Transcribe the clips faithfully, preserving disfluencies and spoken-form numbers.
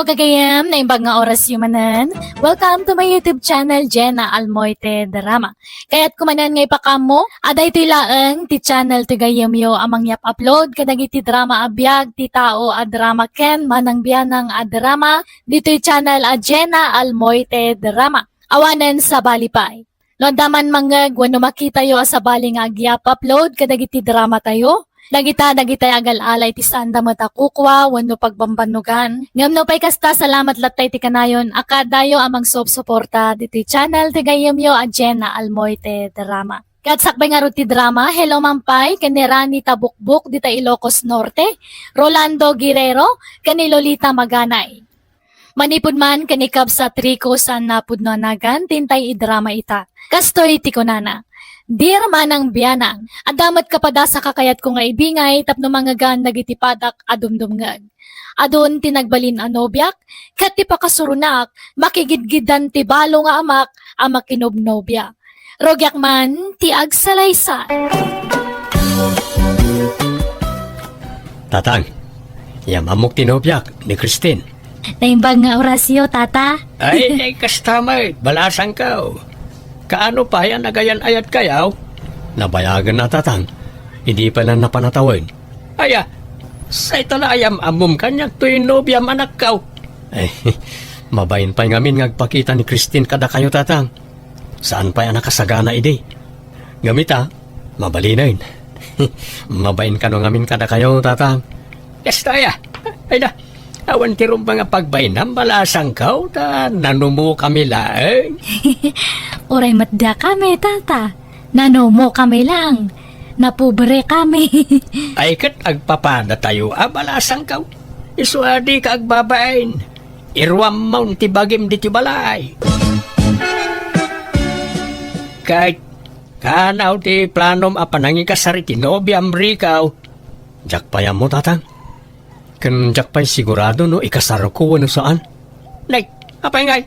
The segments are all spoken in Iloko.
Gagayem, naimbag nga orasyo manen. Welcome to my YouTube channel, Jenna Almoite Drama. Kayatko manen nga ipakaammo a daytoy laeng ti channel ti gayyemyo a mangyap-upload kadagiti drama a biag ti tao a drama ken manangbianang a drama ditoy channel a Jenna Almoite Drama. Awanen sabali pay. No adda man mangngeg wenno makitayo a sabali nga agyap-upload kadagiti dramatayo, dagita dagitay agal-ala iti saanda met a kukua wenno pagbambannogan. Ngem no pay kasta, salamat latta iti kanayon a kaadayo a mangsupsuporta ditoy channel ti gayyemyo a Jenna Almoite Drama. Ket sakbay ngarud ti drama, hello man pay ken ni Rani Tabukbok dita Ilocos Norte, Rolando Guerrero, ken ni Lolita Maganay. Manipud man ken ni kabsat Rico saan napudno a nagan ti intay idrama ita. Kastoy ti kunana, "Dear Manang Bianang, adda met kapadas a kakayatko nga ibingay tapno mangngegan dagiti padak a dumdumngeg. Adun ti nagbalin a nobiak, ket ti pakasuronak, makigidgidan ti balo nga amak a makinobnobia. Rugiak man ti agsalaysay." Tatang, yam-ammok ti nobiak, ni Christine. Naimbag nga orasyo, Tata. Ay, ay, kasta met, balasangko. Kaano pay a nagayan-ayatkayo? Nabayagen a, Tatang. Idi pay la napan a tawen. Aya, sayta la a yam-ammom kaniak toy nobiam, anakko. Ay, mabain pay ngamin nga agpakita ni Christine kadakayo, Tatang. Saan pay a nakasagana idi. Ngem ita, mabalinen. Mabain kano ngamin kadakayo, Tatang. Kasta aya. Ay na, awan ti rumba nga pagbainam, balasangko, ta nanumokami laeng. Uray met dakami, Tata. Nanumokami laeng. Napobrekami. Ay ket agpapadatayo a, balasangko. Isu a dika agbabain. Iruammon ti bagim ditoy balay. Ket kaano ti planom a panangikasar iti nobiam, Rico? Diak pay ammo, Tatang. Ken diak pay sigurado no ikasarko wenno saan. Nay, apay ngay?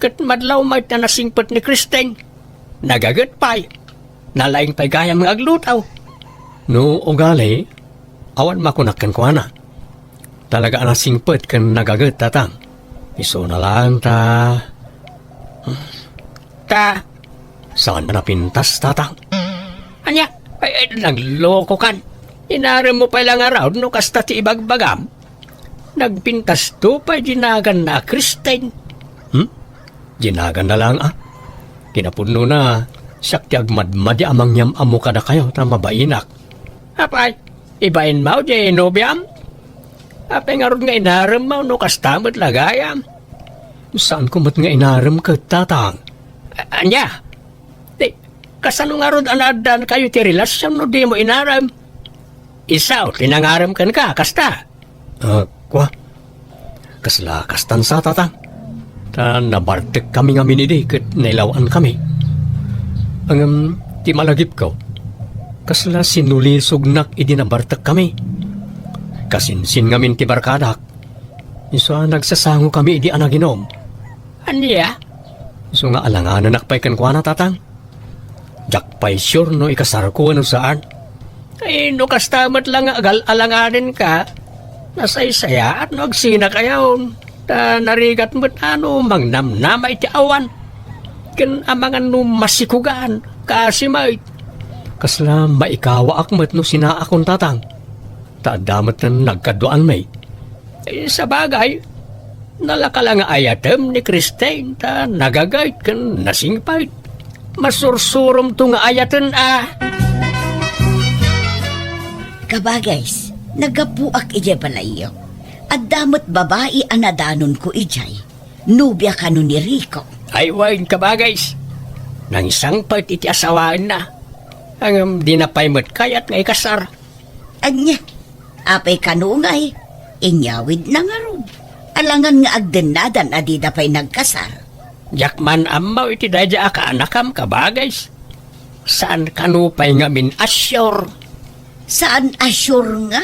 Ket madlaw met a nasingpet ni Christine. Nagaget pay. Nalaing pay gayam nga agluto. No ugali, awan makunak kenkuana. Talaga a nasingpet ken nagaget, Tatang. Isuna laeng ta. Ta. Saan a napintas, Tatang? Ania? Ay, ay, naglokokan. Inaremmo pay la ngarud no kasta ti ibagbagam. Nagpintasto pay dinaganna a Christine. Hmm? Dinaganna laeng a. Kinapudnona, siak ti agmadmadi a mangyam-ammo kadakayo ta mabainak. Apay, ibainmo diay nobiam? Apay ngarud nga inaremmo no kasta met la gayam? Saanko met nga inarem ket, Tatang. A-, ania? Ti, kasano ngarud a naaddaankayo ti relasion no dimo inarem? Isu ti nangarem kenka, kasta? Ah, kua? Kasla kastan sa, Tatang? Ta nabartekkami ngamin idi ket nailaw-ankami. Ngem ti malagipko, kasla sinulisognak idi nabartekkami. Kasinsin ngamin ti barkadak. Isu a nagsasangokami idi a naginom. Ania? Isu nga alanganenak pay kenkuana, Tatang. Diak pay sure no ikasarko wenno saan. Ay, no kasta met la nga agal-alanganenka, nasaysayaat no agsinakayon. Ta narigat met a no mangnamnama iti awan. Ken amangan no masikugan, kaasi met. Kasla maikawaak met no sinaakon, Tatang. Ta adda met nagkaduaanmi. Eh, sabagay, nalaka la nga ayatem ni Christine ta nagagayt ken nasingpet. Masursuromto nga ayaten a. Kabagays, naggapuak idiay balayyo. Adda met babai a nadanonko idiay. Nobia kano ni Rico. Ay, wen, kabagays. Nangsangpet iti asawaenna. Ngem dina pay met kayat nga ikasar. Ania? Apay kano ngay? Inyawidna ngarud. Alangan nga agdennadan a dida pay nagkasar. Diak man ammo iti daydiay a kaanakam, kabagays. Saan kano pay ngamin a sure? Saan a sure nga?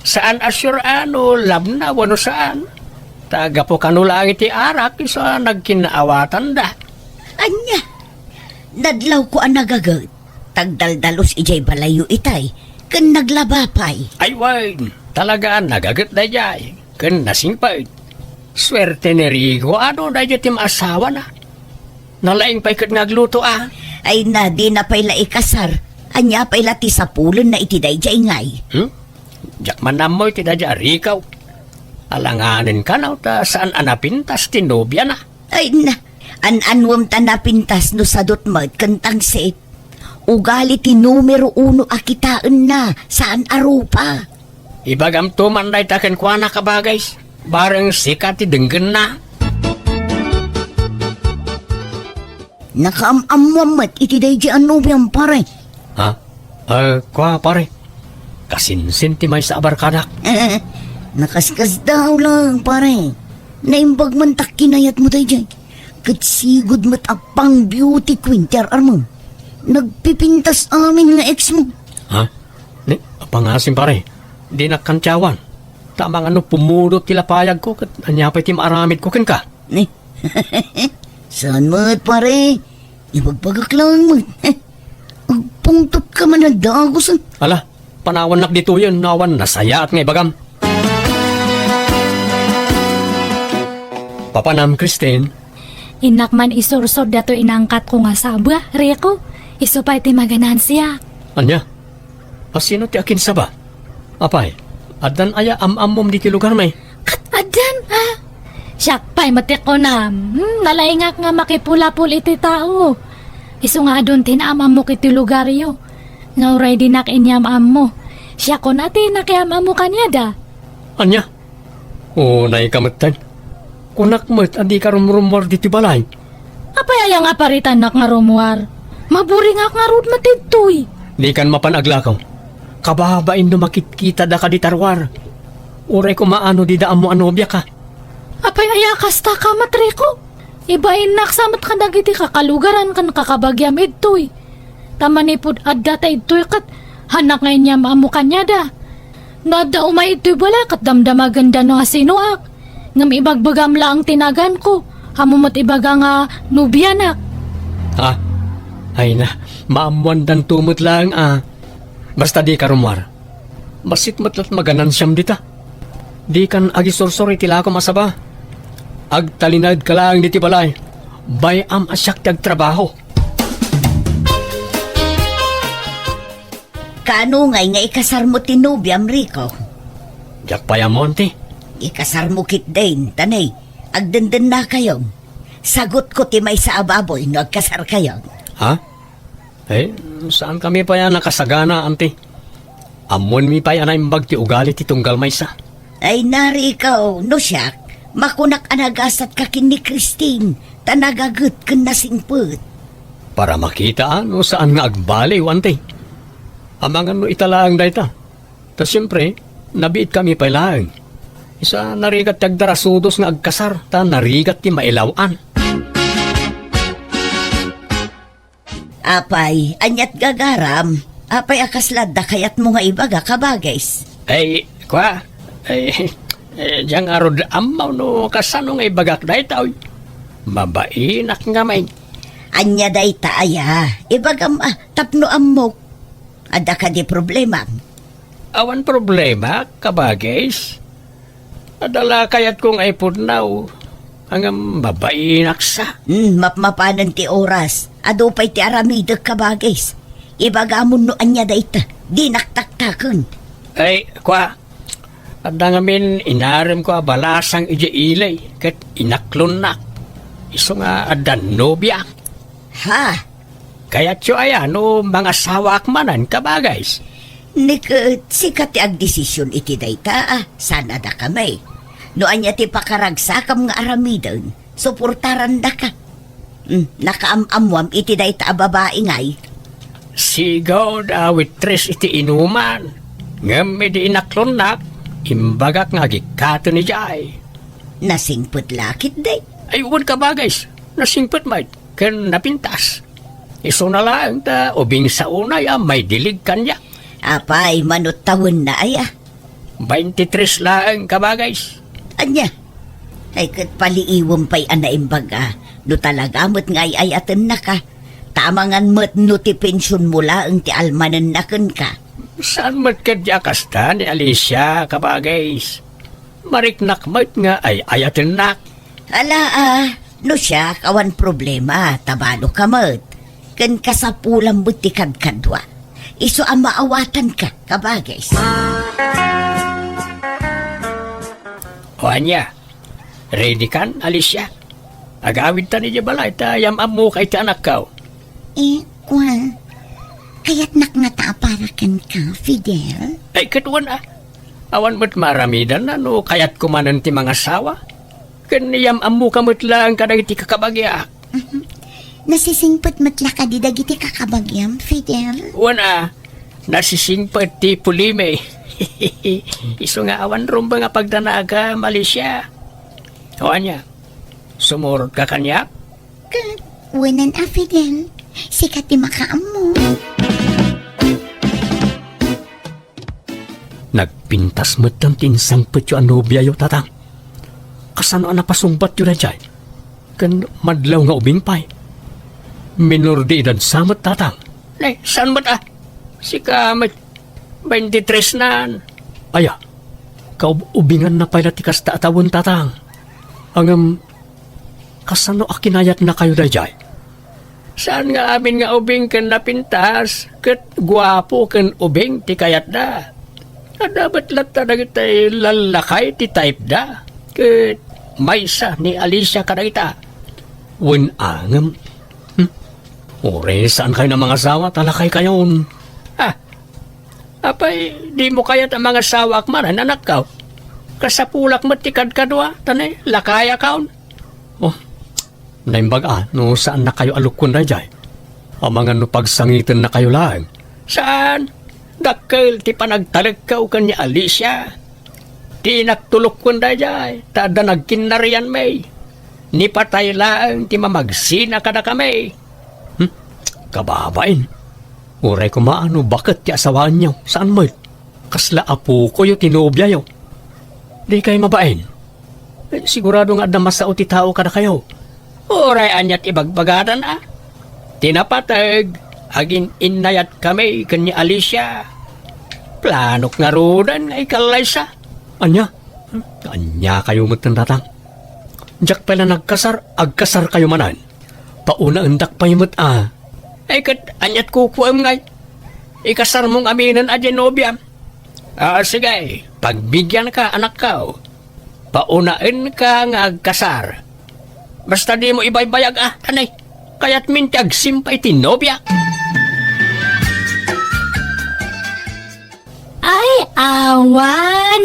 Saan a sure a no labna wenno saan. Ta gapu kano laeng iti arak isu a nagkinnaawatanda. Ania? Nadlawko a nagaget. Tagdaldalus idiay balayyo itay, ken naglaba pay. Ay wen, talaga a nagaget daydiay, ken nasingpet. Suerte ni Rico, adu daydiay ti maasawana. Nalaing pay ket nga agluto, a. Ay na, dina pay la ikasar. Ania pay la ti sapulenna iti daydiay ngay? Hmm? Diak man ammo iti daydiay a Rico. Alanganen kano ta saan a napintas ti nobiana. Ay na, an-anuem ta napintas no sadut met ken tangsit. Ugali ti numero uno a kitaenna, saan a rupa. Ibagamto man dayta kenkuana, kabagis. Bareng sika ti denggenna. Nakaam-ammoam met iti daydiay a nobiam, pare. Ha? Eh, kua, pare. Kasinsin ti maysa a barkadak. Eh, nakaskasdaaw lang, pare. Naimbag man ta kinayatmo daydiay. Ket sigud met a pang beauty queen ti ar-armem. Nagpipintas amin nga ex mo. Ha? Ni, pangasim, pare. Dinak kantiawan. Ta amangan no pumudot ti lapayagko, ket ania pay ti maaramidko kenka? Ni, saan met, pare? Ibagbagak lang met. Agpungtot ka man a dagus, eh. Ala, panawannak ditoyen no awan nasayaat nga ibagam. Papanam, Christine? Innak man isursod datoy inangkatko nga saba, Rico. Isu pay ti maganansiak. Ania? A, sino ti akinsaba? Apay, addan aya am-ammom ditoy lugarmi? Ket addan, a? Siak pay met ti kunam. Hmm, nalaingak nga makipulapol iti tao. Isu nga adun ti naam-ammok iti lugaryo. Nga uray dinak inyam-ammo. Siakon a ti nakiam-ammo kaniada. Ania? Unayka metten. Kunak met a dika rumrumuar ditoy balay. Apay aya nga aparitannak nga rumuar? Maburingak ngarud met ditoy. Dikan mapan aglakaw. Kababain no makitkitada kadi ta ruar. Uray koma no dida ammo a nobiaka. Apay aya kasta ka, Matriko? Ibainnak sa met kadagiti kakalugaran ken kakabagiam idtoy. Ta manipud adda ta idtoy ket hanak nga inyam-ammo kaniada. No adda umay idtoy balay ket damdamagenda no asinoak. Ngem ibagbagam laeng ti naganko. Ammo met ibaga nga nobianak. Ha? Ay na, maammoandanto met laeng a. Basta dika rumuar. Bassit met la't maganansiam dita. Dikan agisursor iti lakom a saba. Agtalinaedka laeng ditoy balay. Bay-am a siak ti agtrabaho. Kaano ngay nga ikasarmo ti nobiam, Rico? Diak pay ammo, anti. Ikasarmo ketdin, ta ne, agdendennakayon. Sagutko ti maysa a baboy no agkasarkayon. Ha? Eh, saankami pay a nakasagana, anti. Ammoenmi pay a naimbag ti ugali ti tunggal maysa. Ay, nari ikaw, no siak, makunak a nagasatka ken ni Christine, ta nagaget ken nasingpet. Para makita, a, no saan nga agbaliw, anti. Amangan no ita laeng dayta. Ta siempre, nabiitkami pay laeng. Isu a narigat ti agdarasudos nga agkasar, ta narigat ti mailaw-an. Apay, aniat gagaram? Apay a kasla adda kayatmo nga ibaga, kabagis? Ay, kua, ay, eh, diak ngarud ammo no kasano nga ibagak dayta, oy. Mabainak ngamin. Ania dayta aya? Ibagam a, tapno ammok. Adda kadi problema? Awan problema, kabagis. Adda la kayatko nga ipudnaw, ngem mabainak sa. Hmm, mapmapanen ti oras. Adu pay ti aramidek, kabagis. Ibagamon no ania dayta. Dinak taktaken. Ay, kua, adda ngamin inaremko a balasang idiay ili, ket inaklonnak. Isu nga adda nobiak. Ha? Kayatyo aya no mangasawaak manen, kabagis? Ni ket sika ti agdesisyon iti dayta, a, saan a dakami. No ania ti pakaragsakam nga aramiden, suportarandaka. Hmm, nakaam-ammoam iti dayta a babai ngay? Sigaw da waitress iti inuman. Ngem idi inaklonnak, imbagak nga agikkaten idiay. Nasingpet la ketdi? Ay, wen, kabagis. Nasingpet met ken napintas. Isuna laeng ta ubing sa unay a maidilig kaniak. Apay, mano tawenna aya? Baintitres laeng, kabagis. Ania? Ay, ket paliiwem pay a naimbag a no talaga met nga ay-ayatennaka. Ta amangan met no ti pensionmo laeng ti almanenna kenka. Saan met ketdi a kasta ni Alicia, kabagis? Mariknak met nga ay-ayatennak. Ala, a, no siak, awan problema, ta balo ka met. Ken kasapulam met ti kadkadua. Isu a maawatanka, kabagis. O ania, ready kan, Alicia? Agawidtan idiay balay ta yam-ammoka iti anakko. Eh, kua, kayatnak ngata a para kenka, Fidel? Ay, ket wen a. Awan met maaramidanna no kayatko manen ti mangasawa. Ken yam-ammoka met laeng kadagiti kakabagiak. Mhm. Nasisingpet met la kadi dagiti kakabagiam, Fidel? Wen a, nasisingpet ti pulimi. Isu nga awan rumbeng a pagdanagam, Alicia. O ania, sumurotka kaniak? Ket, wenan a Fidel, sika ti makaammo. Nagpintas metten ti insangpetyo a nobiayo, Tatang. Kasano a napasungbatyo daydiay? Ken madlaw nga ubing pay. Minor de edad sa met, Tatang. Nay, saan met a? Sika met, baintitres nan. Aya, kaub-ubinganna pay la ti kasta a tawen, Tatang. Ngem, kasano a kinayatnakayo daydiay? Saan nga amin nga ubing ken napintas, ket guapo ken ubing ti kayatda. Adda met latta dagiti lallakay ti type-da, ket maysa ni Alicia kadagita. Wen a ngem, hmm? Uray saankayon a mangasawa, ta lakaykayon. Ah, apay, dimo kayat a mangasawaak manen, anakko? Kasapulak met ti kadkadua, ta ne, lakayakon. Oh, naimbag a, no saannakayo a lukkuen daydiay. Amangan no pagsangitennakayo laeng. Saan? Dakkel ti panagtalekko ken ni Alicia. Ti inaktulokkon daydiay, ta adda nagkinnarianmi. Ni patay laeng ti mamagsina kadakami. Hmm? Kababain. Uray koma no baket ti asawaenyo, saan met? Kasla apokoyo ti nobiayo. Dikay mabain. Eh, sigurado nga adda masao ti tao kadakayo. Uray ania ti ibagbagadan a? Ti napateg, agin-innayatkami ken ni Alicia. Planok ngaruden nga ikallaysa. Ania? Aniakayo metten, Tatang? Diak pay la nagkasar, agkasarkayo manen. Paunaendak pay met a. Ay, ket aniat kukuem ngay? Ikasarmo ngaminen a diay nobiam. Ah, sige, pagbigianka, anakko. Paunaenka nga agkasar. Basta dimo ibaybayag a, anay, kayatmin ti agsimpa iti nobia. Ay, awan!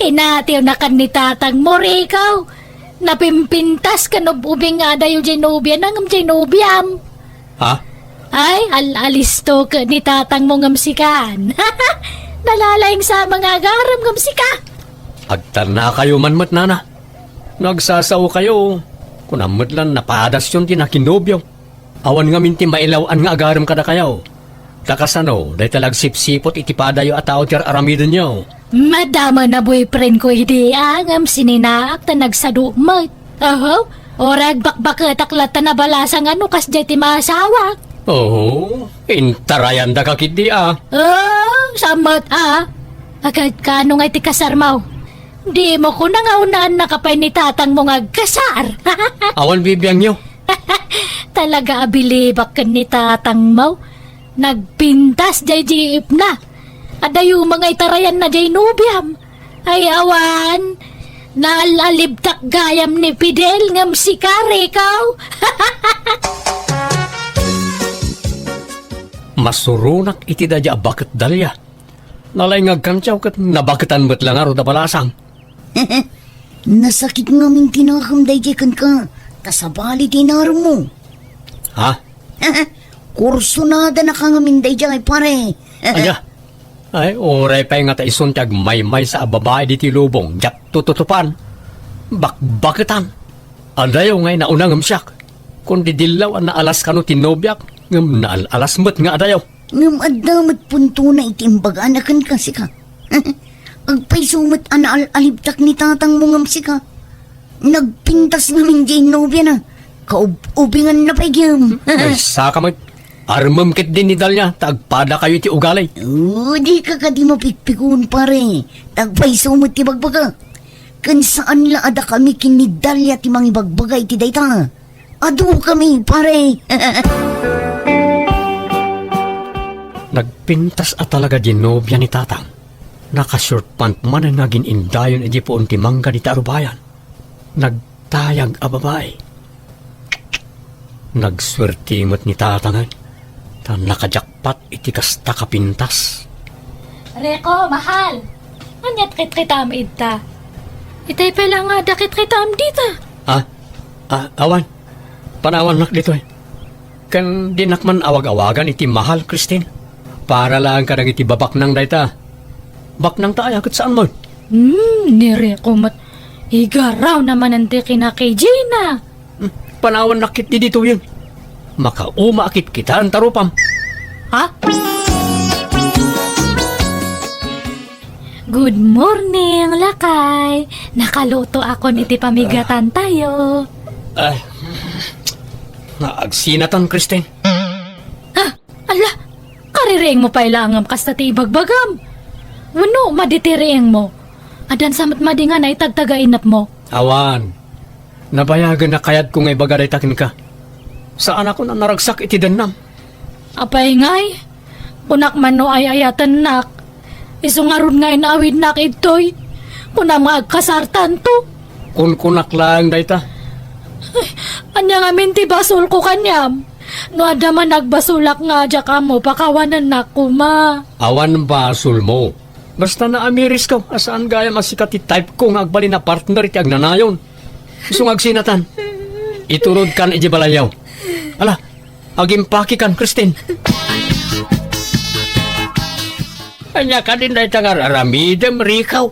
Inatiwnakan ni tatangmo, Rico. Napimpintas ken ub-ubing nga adayo diay nobiana ngem diay nobiam. Ha? Ay, al-alisto ken ni tatangmo ngem sikan. Nalalaing sa mga agarem ngem sika. Agtannakayo man met, nana. No agsasaokayo, kunam met lan napadasyon ti nakinobio. Awan ngamin ti mailaw-an nga agarem kadakayo. Ta kasano, dayta la agsipsipot iti padayo a tao ti ar-aramidenyo? Madama na boyfriend ko idi, a, ngem sininaak ta nagsado met. Oho, uray agbakbaketak latta nabalasang a no kasdiay ti maasawak. Oo, intarayandaka ketdi, a. Oo, samot, a. Agad kano nga iti kasarmo? Dimo kuna nga unaennaka pay ni tatangmo nga agkasar. Awan bibiangyo. Talaga a bilibak ken ni tatangmo. Nagpintas diay jeepna. Adayo nga itarayanna diay nobiam. Ay, awan. Naal-alibtak gayam ni Fidel ngem sika, Rico. Masuronak iti daydiay a baket, Dalia. Nalaing nga agkantiaw ket nabaketan met la ngarud a balasang. Nasakit ngamin ti nakem daydiay kenka, ta sabali ti inaremmo. Ha? Kursonadanaka ngamin daydiay, pare. Ania? Ay, uray pay ngata isun ti agmaymaysa a babai ditoy lubong, diak tututupan. Bakbaketan. Adayo nga inauna ngem siak. Kundi dillaw a naalas kano ti nobiak, ngem naal-alas met nga adayo. Ngem adda met puntona iti imbagana kenka, sika. Agpayso met a naal-alibtak ni tatangmo ngem sika. Nagpintas ngamin diay nobiana. Kaub-ubinganna pay gayam. Ay, saka met. Armem ketdi ni Dalia ta agpadakayo iti ugali. Oh, dika kadi mapikpikon, pare. Ta agpayso met ti bagbagak. Ken saan la a dakami ken ni Dalia ti mangibagbaga iti dayta. Adu kami, pare. Nagpintas a talaga diay nobia ni Tatang. Naka-short pant manen nga agin-indayon idiay puon ti mangga dita arubayan. Nagtayag a babai. Nagsuerte met ni Tatangen ta naka-jackpot iti kasta ka pintas. Rico, mahal! Ania ti kitkitaem ita? Itay pay la nga adda kitkitaem dita. Ah, ah, awan. Panawannak ditoy. Ken dinak man awag-awagan iti mahal, Christine. Para laeng kadagiti babaknang dayta. Baknang ta aya ket saan met? Hmm, ni Rico met. Igaraw na manen ti kinakijina. Hmm, panawannak ketdi ditoyen. Makauma a kitkitaen ta rupam. Ha? Good morning, lakay. Nakalutoakon iti pamigatantayo. Ay, agsinatan, Christine. Ha? Ala, kaririingmo pay laeng kasta ti ibagbagam. Wenno, madi ti riingmo? Addan sa met madi nga naitagtagainepmo? Awan. Nabayagen a kayatko nga ibaga dayta kenka. Saanakon a naragsak iti dennam. Apay ngay? Kunak man no ay-ayatennak. Isu ngarud nga inaawidnak idtoy. Kunam nga agkasartanto. Kunkunak laeng dayta. Ay, ania ngamin ti basolko kaniam? No adda man nagbasolak nga diak ammo, pakawanennak koma. Awan basolmo. Basta naamirisko a saan gayam a sika ti type ko nga agbalin a partner iti agnanayon. Isu nga agsinatan. Iturodkan idiay balayyo. Ala, agimpakikan, Christine. Ania kadin dayta nga ar-aramidem, Rico?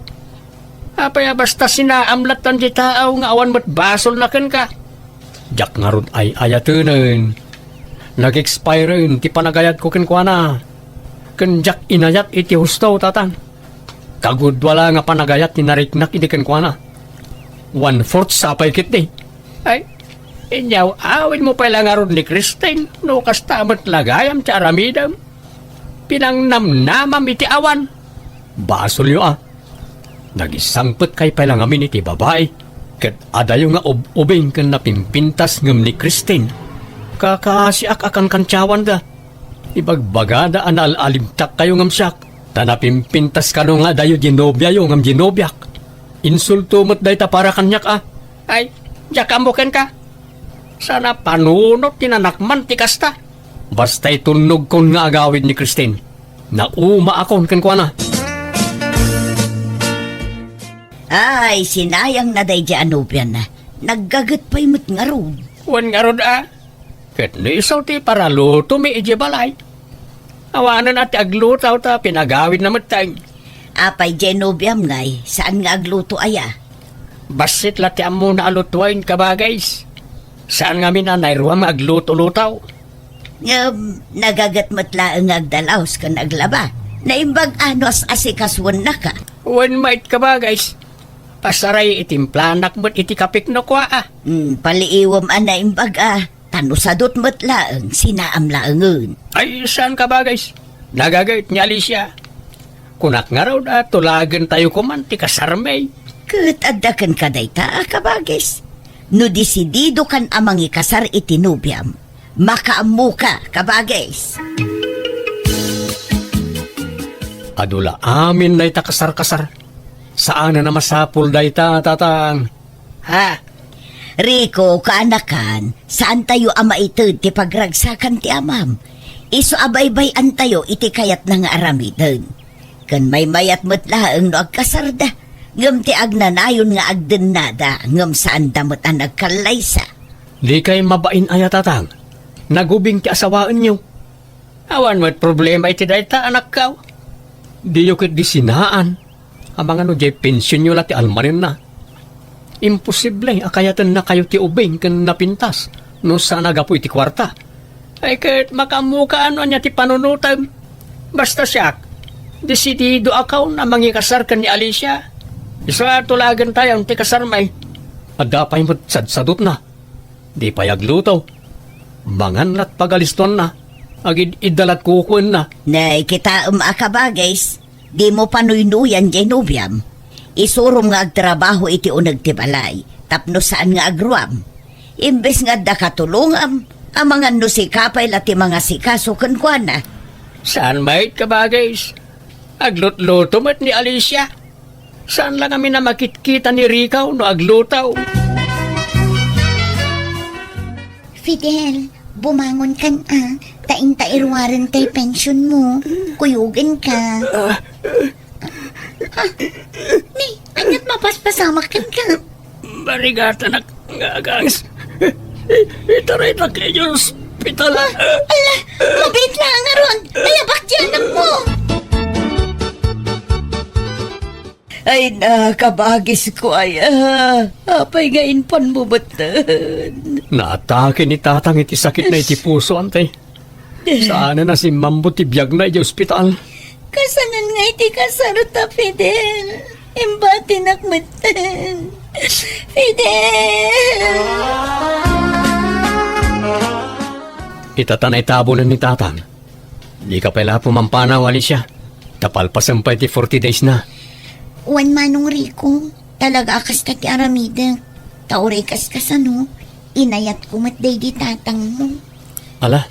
Apay a basta sinaam lattan ti tao nga awan met basolna kenka? Diak ngarud ay-ayatenen. Nag-expiren ti panagayatko kenkuana. Ken diak inayat iti husto, Tatang. Kagudua la nga panagayat ti nariknak idi kenkuana. One-fourth sa pay ketdi. Ay, inyaw-awidmo pay la ngarud ni Christine no kasta met la gayam ti aramidem. Pinangnamnamam iti awan. Basolyo a. Nagisangpetkay pay la ngamin iti babai, ket adayo nga ub-ubing ken napimpintas ngem ni Christine. Kakaasiak a kankantiawanda. Ibagbagada a naal-alimtakkayo ngem siak, ta napimpintas kano nga adayo diay nobiayo ngem diay nobiak. Insulto met dayta para kaniak a. Ay, diak ammo kenka. Saan a panunot ti nanakman ti kasta. Basta itunnogkon nga agawid ni Christine, naumaakon kenkuana. Ay, sinayangna daydiay a nobiana. Naggaget pay met ngarud. Wen ngarud a, ket no isu ti paralutomi idiay balay. Awanen a ti agluto ta pinagawidna metten. Apay diay nobiam ngay, saan nga agluto aya? Bassit la ti ammona a lutoen, kabagis. Saan ngamin a nairuam nga agluto-luto. Ngem, nagaget met laeng nga agdalaos ken aglaba. Naimbag a no as-asikasuennaka. Wen met, kabagis. Pasaray itimplanak met iti kapikno kua a. Hmm, paliiwem a naimbag a. Ta no sadut met laeng, sinaam laengen. Ay, saan, kabagis? Nagaget ni Alicia. Kunak ngarud a tulagentayo koman ti kasarmi. Ket adda kenka dayta a kabagis. No desididokan a mangikasar iti nobiam, makaammoka, kabagis. Adu la amin dayta kasar-kasar. Saanen a masapul dayta, Tatang. Ha? Rico, kaanakan, saantayo a maited ti pagragsakan ti amam. Isu a baybay-antayo iti kayatna nga aramiden. Ken maymayat met laeng no agkasarda, ngem ti agnanayon nga agdennada, ngem saanda met a nagkallaysa. Dikay mabain aya, Tatang? Nagubing ti asawaenyo. Awan met problema iti dayta, anakko. Diyo ketdi sinaan. Amangan no diay pensionyo la ti almanenna. Imposible a kayatennakayo ti ubing ken napintas no saan a gapu iti kuarta. Ay ket makaammoka no ania ti panunotem. Basta siak, desididoakon a mangikasar ken ni Alicia. Isu a tulagentayon ti kasarmi. Adda pay met sadsadutna. Di pay agluto. Mangan lat pagalistoanna. Agid-idda lat kukuenna. Nay, kitaem a kabagis, dimo panuynuyan jay nobiam. Isurom nga agtrabaho iti uneg ti balay, tapno saan nga agruam. Imbes nga adda katulongam, amangan no sika pay la ti mangasikaso kenkuana. Saan met, kabagis. Aglutluto met ni Alicia. Saan la ngamin a makitkita ni Rico no agluto? Fidel, bumangon kan a, ta inta iruaren tay pension mo. Kuyogen ka. Ah, ni, aniat mapaspasamak kenka? Barigatanak nga agangs. I-, itaray ta kay ospital. Ala, mabiit lang, Aaron. Mayabak ti anak mo. Ay, nakabagis ko, ay, ah, apay nga inpan mo baten? Naatake ni Tatang iti sakit na iti puso, ante. Saanen a simmambut ti biagna idiay ospital. Kasanen nga iti kasarta, Fidel. Imbatinak metten. Fidel! Ita ta naitabunen ni Tatang. Dika pay la pumampanaw, Alicia. Ta palpasen pay ti forty days na. Wen, Manong Rico, talaga a kasta ti aramidek. Ta uray kaskasano, inayatko met daydi tatangmo. Ala,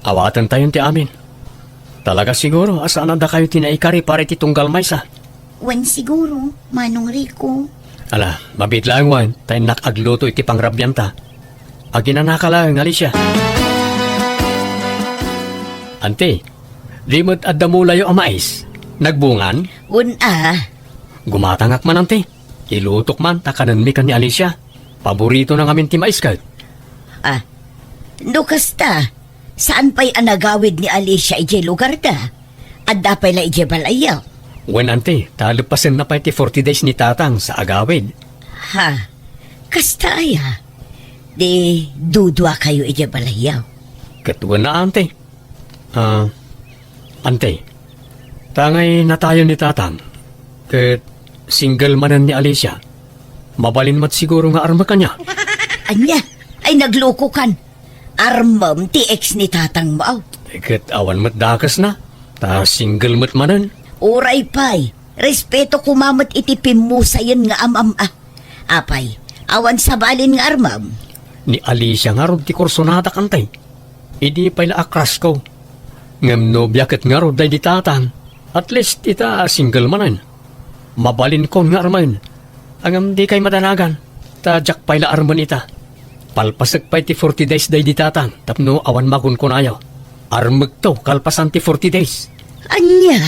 awatentayon ti amin. Talaga siguro a saan a dakayo ti naikari para iti tunggal maysa. Wen siguro, Manong Rico. Ala, mabiit laeng wen, ta innak agluto iti pangrabianta. Aginanaka laeng, Alicia. Anti, di met adda mulayo a mais? Nagbungan? Wen a. Gumatangak man, anti. Ilutok man ta kanenmi ken ni Alicia. Paboritona ngamin ti mais ket. Ah, no kasta, saan pay a nagawid ni Alicia idiay lugarda? Adda pay la idiay balayyo? Wen, anti, ta leppasenna pay ti forty days ni Tatang sa agawid. Ha? Kasta aya? Di duduakayo idiay balayyo? Ket wen a, anti. Ah, anti, ta ngay natayon ni Tatang, ket single manen ni Alicia. Mabalin met siguro nga armek ania? Ania? Ay, naglukokan. Armem ti ex ni Tatangmo. Ket awan met dakesna, ta single met manen. Uray pay, respeto koma met iti pimmusayen nga am-am-a. Apay, awan sabalin nga armem? Ni Alicia ngarud ti kursonadak, anti. Idi pay la a crush ko. Ngem nobia ket ngarud daydi Tatang. At least ita a single manen. Mabalinkon nga armen. Ngem dikay madanagan. Ta diak pay la armen ita. Palpasek pay ti forty days daydi Tatang tapno awan makunkunayo. Armekto kalpasan ti forty days. Ania?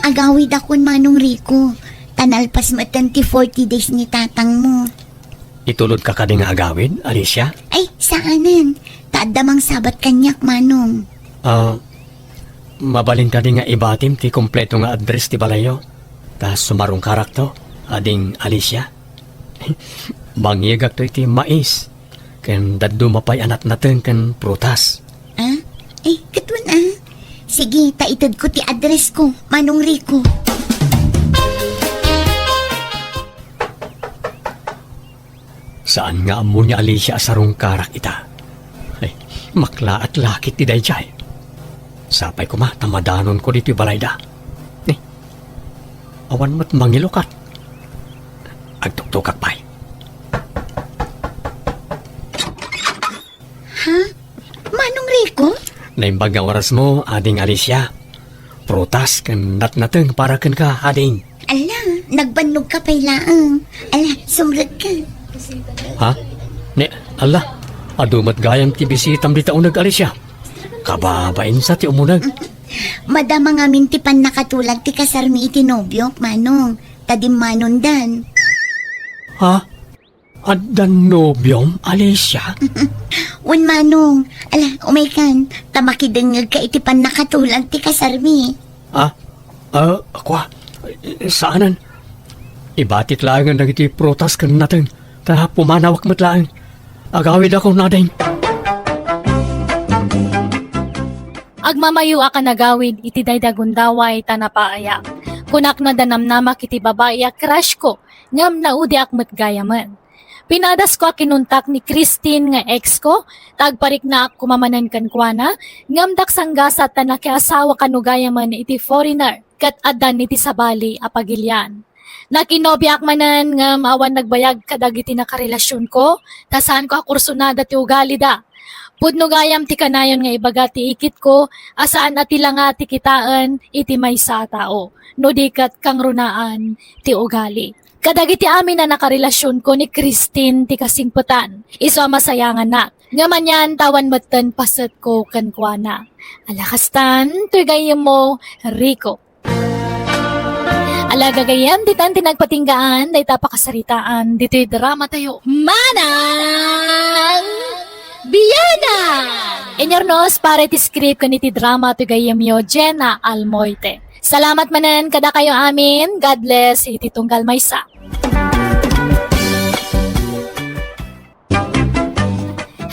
Agawidakon, Manong Rico, ta nalpas metten ti forty days ni tatangmo. Itulodka kadi nga agawid, Alicia? Ay, saanen. Ta adda mangsabat kaniak, Manong. Ah, mabalin kadi nga ibatim ti kompleto nga address ti balayyo? Ta sumarungkarakto, ading Alicia. Mangyegakto iti mais. Ken dadduma pay a natnateng ken prutas. Ah? Eh, ket wen a. Sige, ta itedko ti address ko, Manong Rico. Saan nga ammo ni Alicia a sarungkarak ita? Ay, maklaat lakit ti daydiay. Sapay koma ta madanonko ditoy balayda. Eh, awan met mangilukat. Agtuktukak pay. Ha? Manong Rico? Naimbag nga orasmo, Ading Alicia. Prutas ken natnateng para kenka, Ading. Ala, nagbannogka pay laeng. Ala, sumrekka. Ha? Ne, ala, adu met gayam ti bisitam dita uneg, Alicia. Kababainsa ti umuneg. Madama ngamin ti pannakatulag ti kasarmi iti nobiok, Manong. Ta dimmanondan. Ha? Addan nobiom, Alicia? Wen, Manong. Ala, umaykan, ta makidengngegka iti pannakatulag ti kasarmi. Ah? Ah, kua? Saanen. Ibatik laengen dagiti prutas ken nateng, ta pumanawak met laeng. Agawidakon, Ading. Agmamayo a kanagawid iti daydi a gundaway ta napaayam. Kunak no adda namnamak iti babai a crush ko, ngem naudiak met gayamen. Pinadasko a kinuntak ni Christine nga ex ko, ta agpariknaak koma manen kenkuana, ngem daksanggasat ta nakiasawa kano gayamen iti foreigner, ket addan iti sabali a pagilian. Nakinobiaak manen ngem awan nagbayag kadagiti nakarelasionko, ta saanko a kursunada ti ugalida. Pudno gayam ti kanayon nga ibaga ti ikitko a saan a ti langa ti kitaen iti maysa a tao, no di ket kangrunaan ti ugali. Kadagiti amin a nakarelasionko ni Christine ti kasingpetan, isu a masayangannak. Ngem anian ta awan metten pasetko kenkuana. Ala kastan, toy gayyemmo, Rico. Ala gagayyem, ditan ti nagpatinggaan dayta a pakasaritaan ditoy drama tayo. Manang Biana! Inyurnos para iti script ken iti drama toy gayyemyo, Jenna Almoite. Salamat manen kadakayo amin. God bless iti tunggal maysa.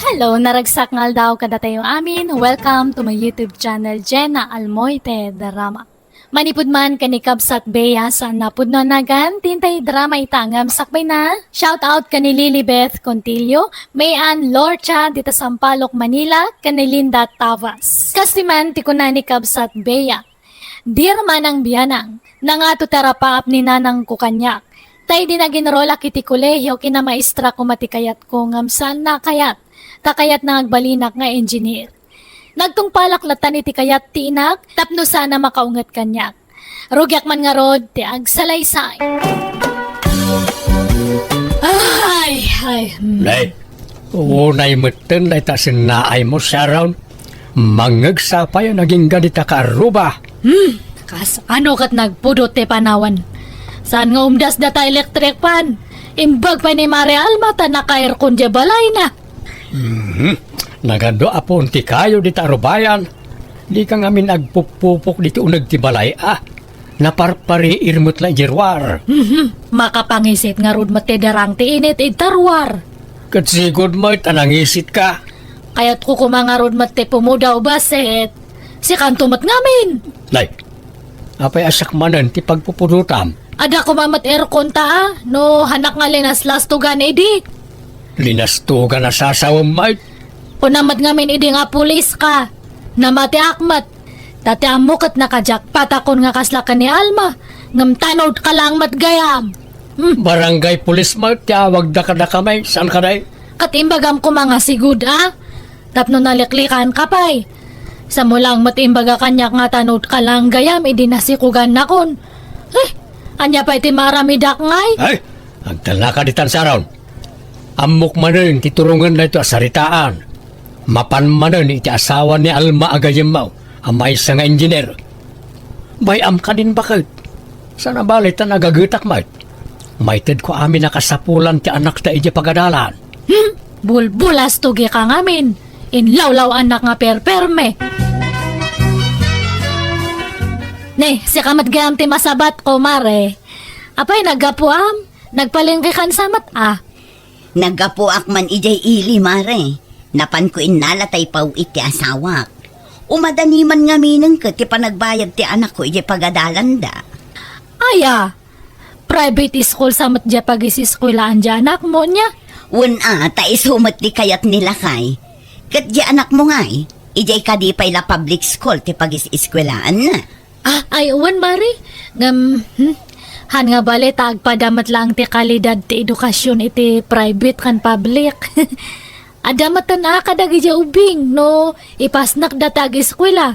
Hello, naragsak nga aldaw kadatayo amin. Welcome to my YouTube channel, Jenna Almoite Drama. Manipud man ken ni Kabsat Bea, saan a pudno a nagan ti intay drama ita ngem sakbayna. Shout out ken ni Lilibeth Contillo, May Ann Lorcha, dita Sampaloc, Manila, ken ni Linda Tavas. Kastoy man ti kuna ni Kabsat Bea. Dear Manang Bianang, nangato ti arapaap ni nanangko kaniak. Ta idi nag-enrollak iti kolehio, kinamaestra koma ti kayatko ngem saanna a kayat, ta kayatna nga agbalinak nga engineer. Nagtungpalak latta iti kayat ti inak tapno saan a makaunget kaniak. Rugiak man ngarud ti agsalaysay. Ay, ay, hmm. Nay, unay metten dayta sennaaymo, Sharon. Mangngegsa pay a nagingga dita kaarruba. Hmm, kas ano ket nagpudot ti panawen. Saan nga umdas data electric fan? Imbag pay ni Mare Alma ta naka-aircon diay balayna. Mhm. Nagadu a puon ti kayo dita arubayan. Dika ngamin agpuppupok diti uneg ti balay a. Naparpariir met la idiay ruar. Mhm. Makapangisit ngarud met ti darang ti init ita ruar. Ket sigud met a nangisitka. Kayatko koma ngarud met ti pumudaw basit. Sikanto met ngamin. Nay, apay a siak manen ti pagpupudotam? Adda koma met aircon ta a, no hanak nga linaslastogan idi. Linastogan a sasawem met? Kuna met ngamin idi nga pulis ka. Namatiak met. Ta ti ammo ket naka-jackpot akon nga kasla ken ni Alma. Ngem tanod ka lang met gayam. Hmm. Barangay pulis met ti awagda kadakami, saan ka, day? Ket imbagam koma nga sigud a. Tapno naliklikanka pay. Samo lang met imbaga kaniak nga tanod ka lang gayam idi nasikogannakon. Eh, ania pay ti maaramidak ngay? Ay, agtalnaka ditan, Sharon. Ammok manen ti turongen daytoy a saritaan. Mapan manen iti asawa ni Alma a gayyemmo a maysa nga engineer. Bay-am kadin baket. Saan a bale ta nagagetak met. Maitedko amin a kasapulan ti anakta idiay pagadalan. Hmm? Bulbulastogi ka ngamin. Inlawlaw-annak nga perperme. Ne, sika met gayam ti masabatko, Mare. Apay, naggapuam? Nagpalengke kan sa met a? Naggapuak man idiay ili, Mare. Napanko innala ta ipaw-it ti asawak. Umadani man ngaminen ket ti panagbayad ti anakko idiay pagadalanda. Aya, private school sa met diay pagiseskuelaan diay anakmo, nia? Wen a, ta isu met ti kayat ni lakay. Ket diay anakmo ngay, idiay kadi pay la public school ti pagiseskuelaanna. Ah, ay, wen, Mare. Ngem, hmm, han nga bale ta agpada met laeng ti kalidad ti edukasyon iti private ken public. Adda met ten a kadagiti ubing no ipasnek data ageskuela.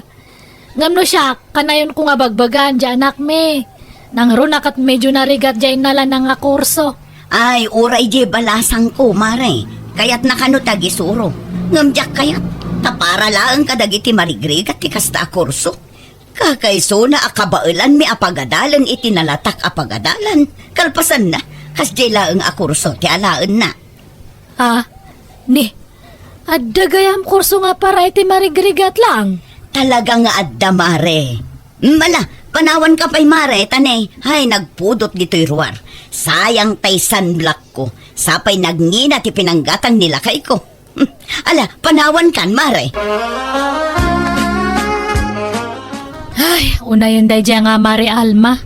Ngem no siak, kanayonko nga bagbagaan diay anakmi. Nangruna ket medio narigat diay innalana nga kurso. Ay, uray diay balasangko, Mare. Kayatna kano ti agisuro. Ngem diak kayat, ta para laeng kadagiti marigrigat ti kasta a kurso. Kakaisuna a kabaelanmi a pagadalen iti nalatak a pagadalan. Kalpasanna, kasdiay laeng a kurso ti alaenna. Ah, ni, adda gayam kurso nga para iti marigrigat lang? Talaga nga adda, Mare. Mm, ala, panawanka pay, Mare, ta ne, ay, nagpudot ditoy ruar. Sayang tay sunblockko. Sapay nagngina ti pinanggatang ni lakayko. Hmm, ala, panawankan, Mare. Ay, unayen daydiay nga Mare Alma.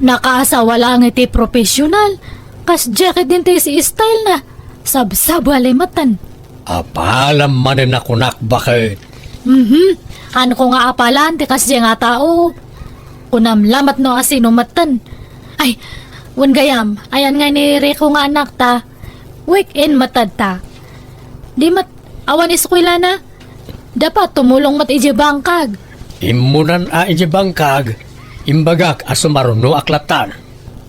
Nakaasawa laeng iti professional. Kasdiay ket din ti si style na. Sabsabali metten. Apalam manen a kunak baket. Mhm. Haanko nga apalan ti kasdiay nga tao. Kunam lamet no asino metten. Ay, wen gayam, ayan nga ni Rico nga anakta. Weekend met ta. Di met awan eskuelana. Dapat tumulong met idiay bangkag. Immunan a idiay bangkag, imbagak a sumarunoak lattan.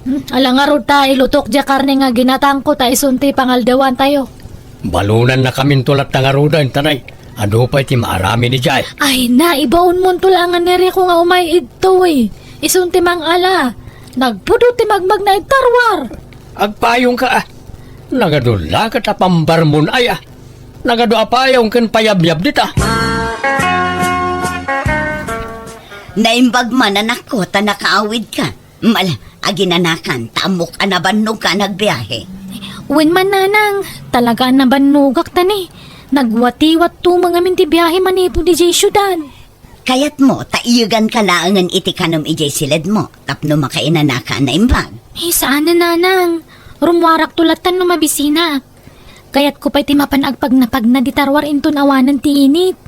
Hmm, ala ngarud ta ilutok diay karne nga ginatangko ta isun ti pangaldawantayo. Balonannakaminto latta ngaruden, tanay. Adu pay ti maaramid idiay? Ay, naibaonmonto la nga ni Rico nga umay idtoy. Isun ti mangala. Nagpudot ti magmagna iti tarwar. Agpayongka, ah. Nagadu la ket a pambarmon, ay, ah. Nagadu a payong ken payabyab dita. Naimbag man, anakko, ta nakaawidka. Mal, aginanakan, ta ammok a nabannogka a nagbiahe. Wen man, nanang, talaga a nabannogak ta ni. Nagwatiwat tumeng amin ti biahe manipud idiay siudad. Kayatmo ta iyeganka laengen iti kanem idiay siledmo tapno makainanaka a naimbag? Eh, saan a, nanang. Rummuarakto lattan no mabisinak. Kayatko pay ti mapan agpagnapagna di tarwar inton awanen ti init.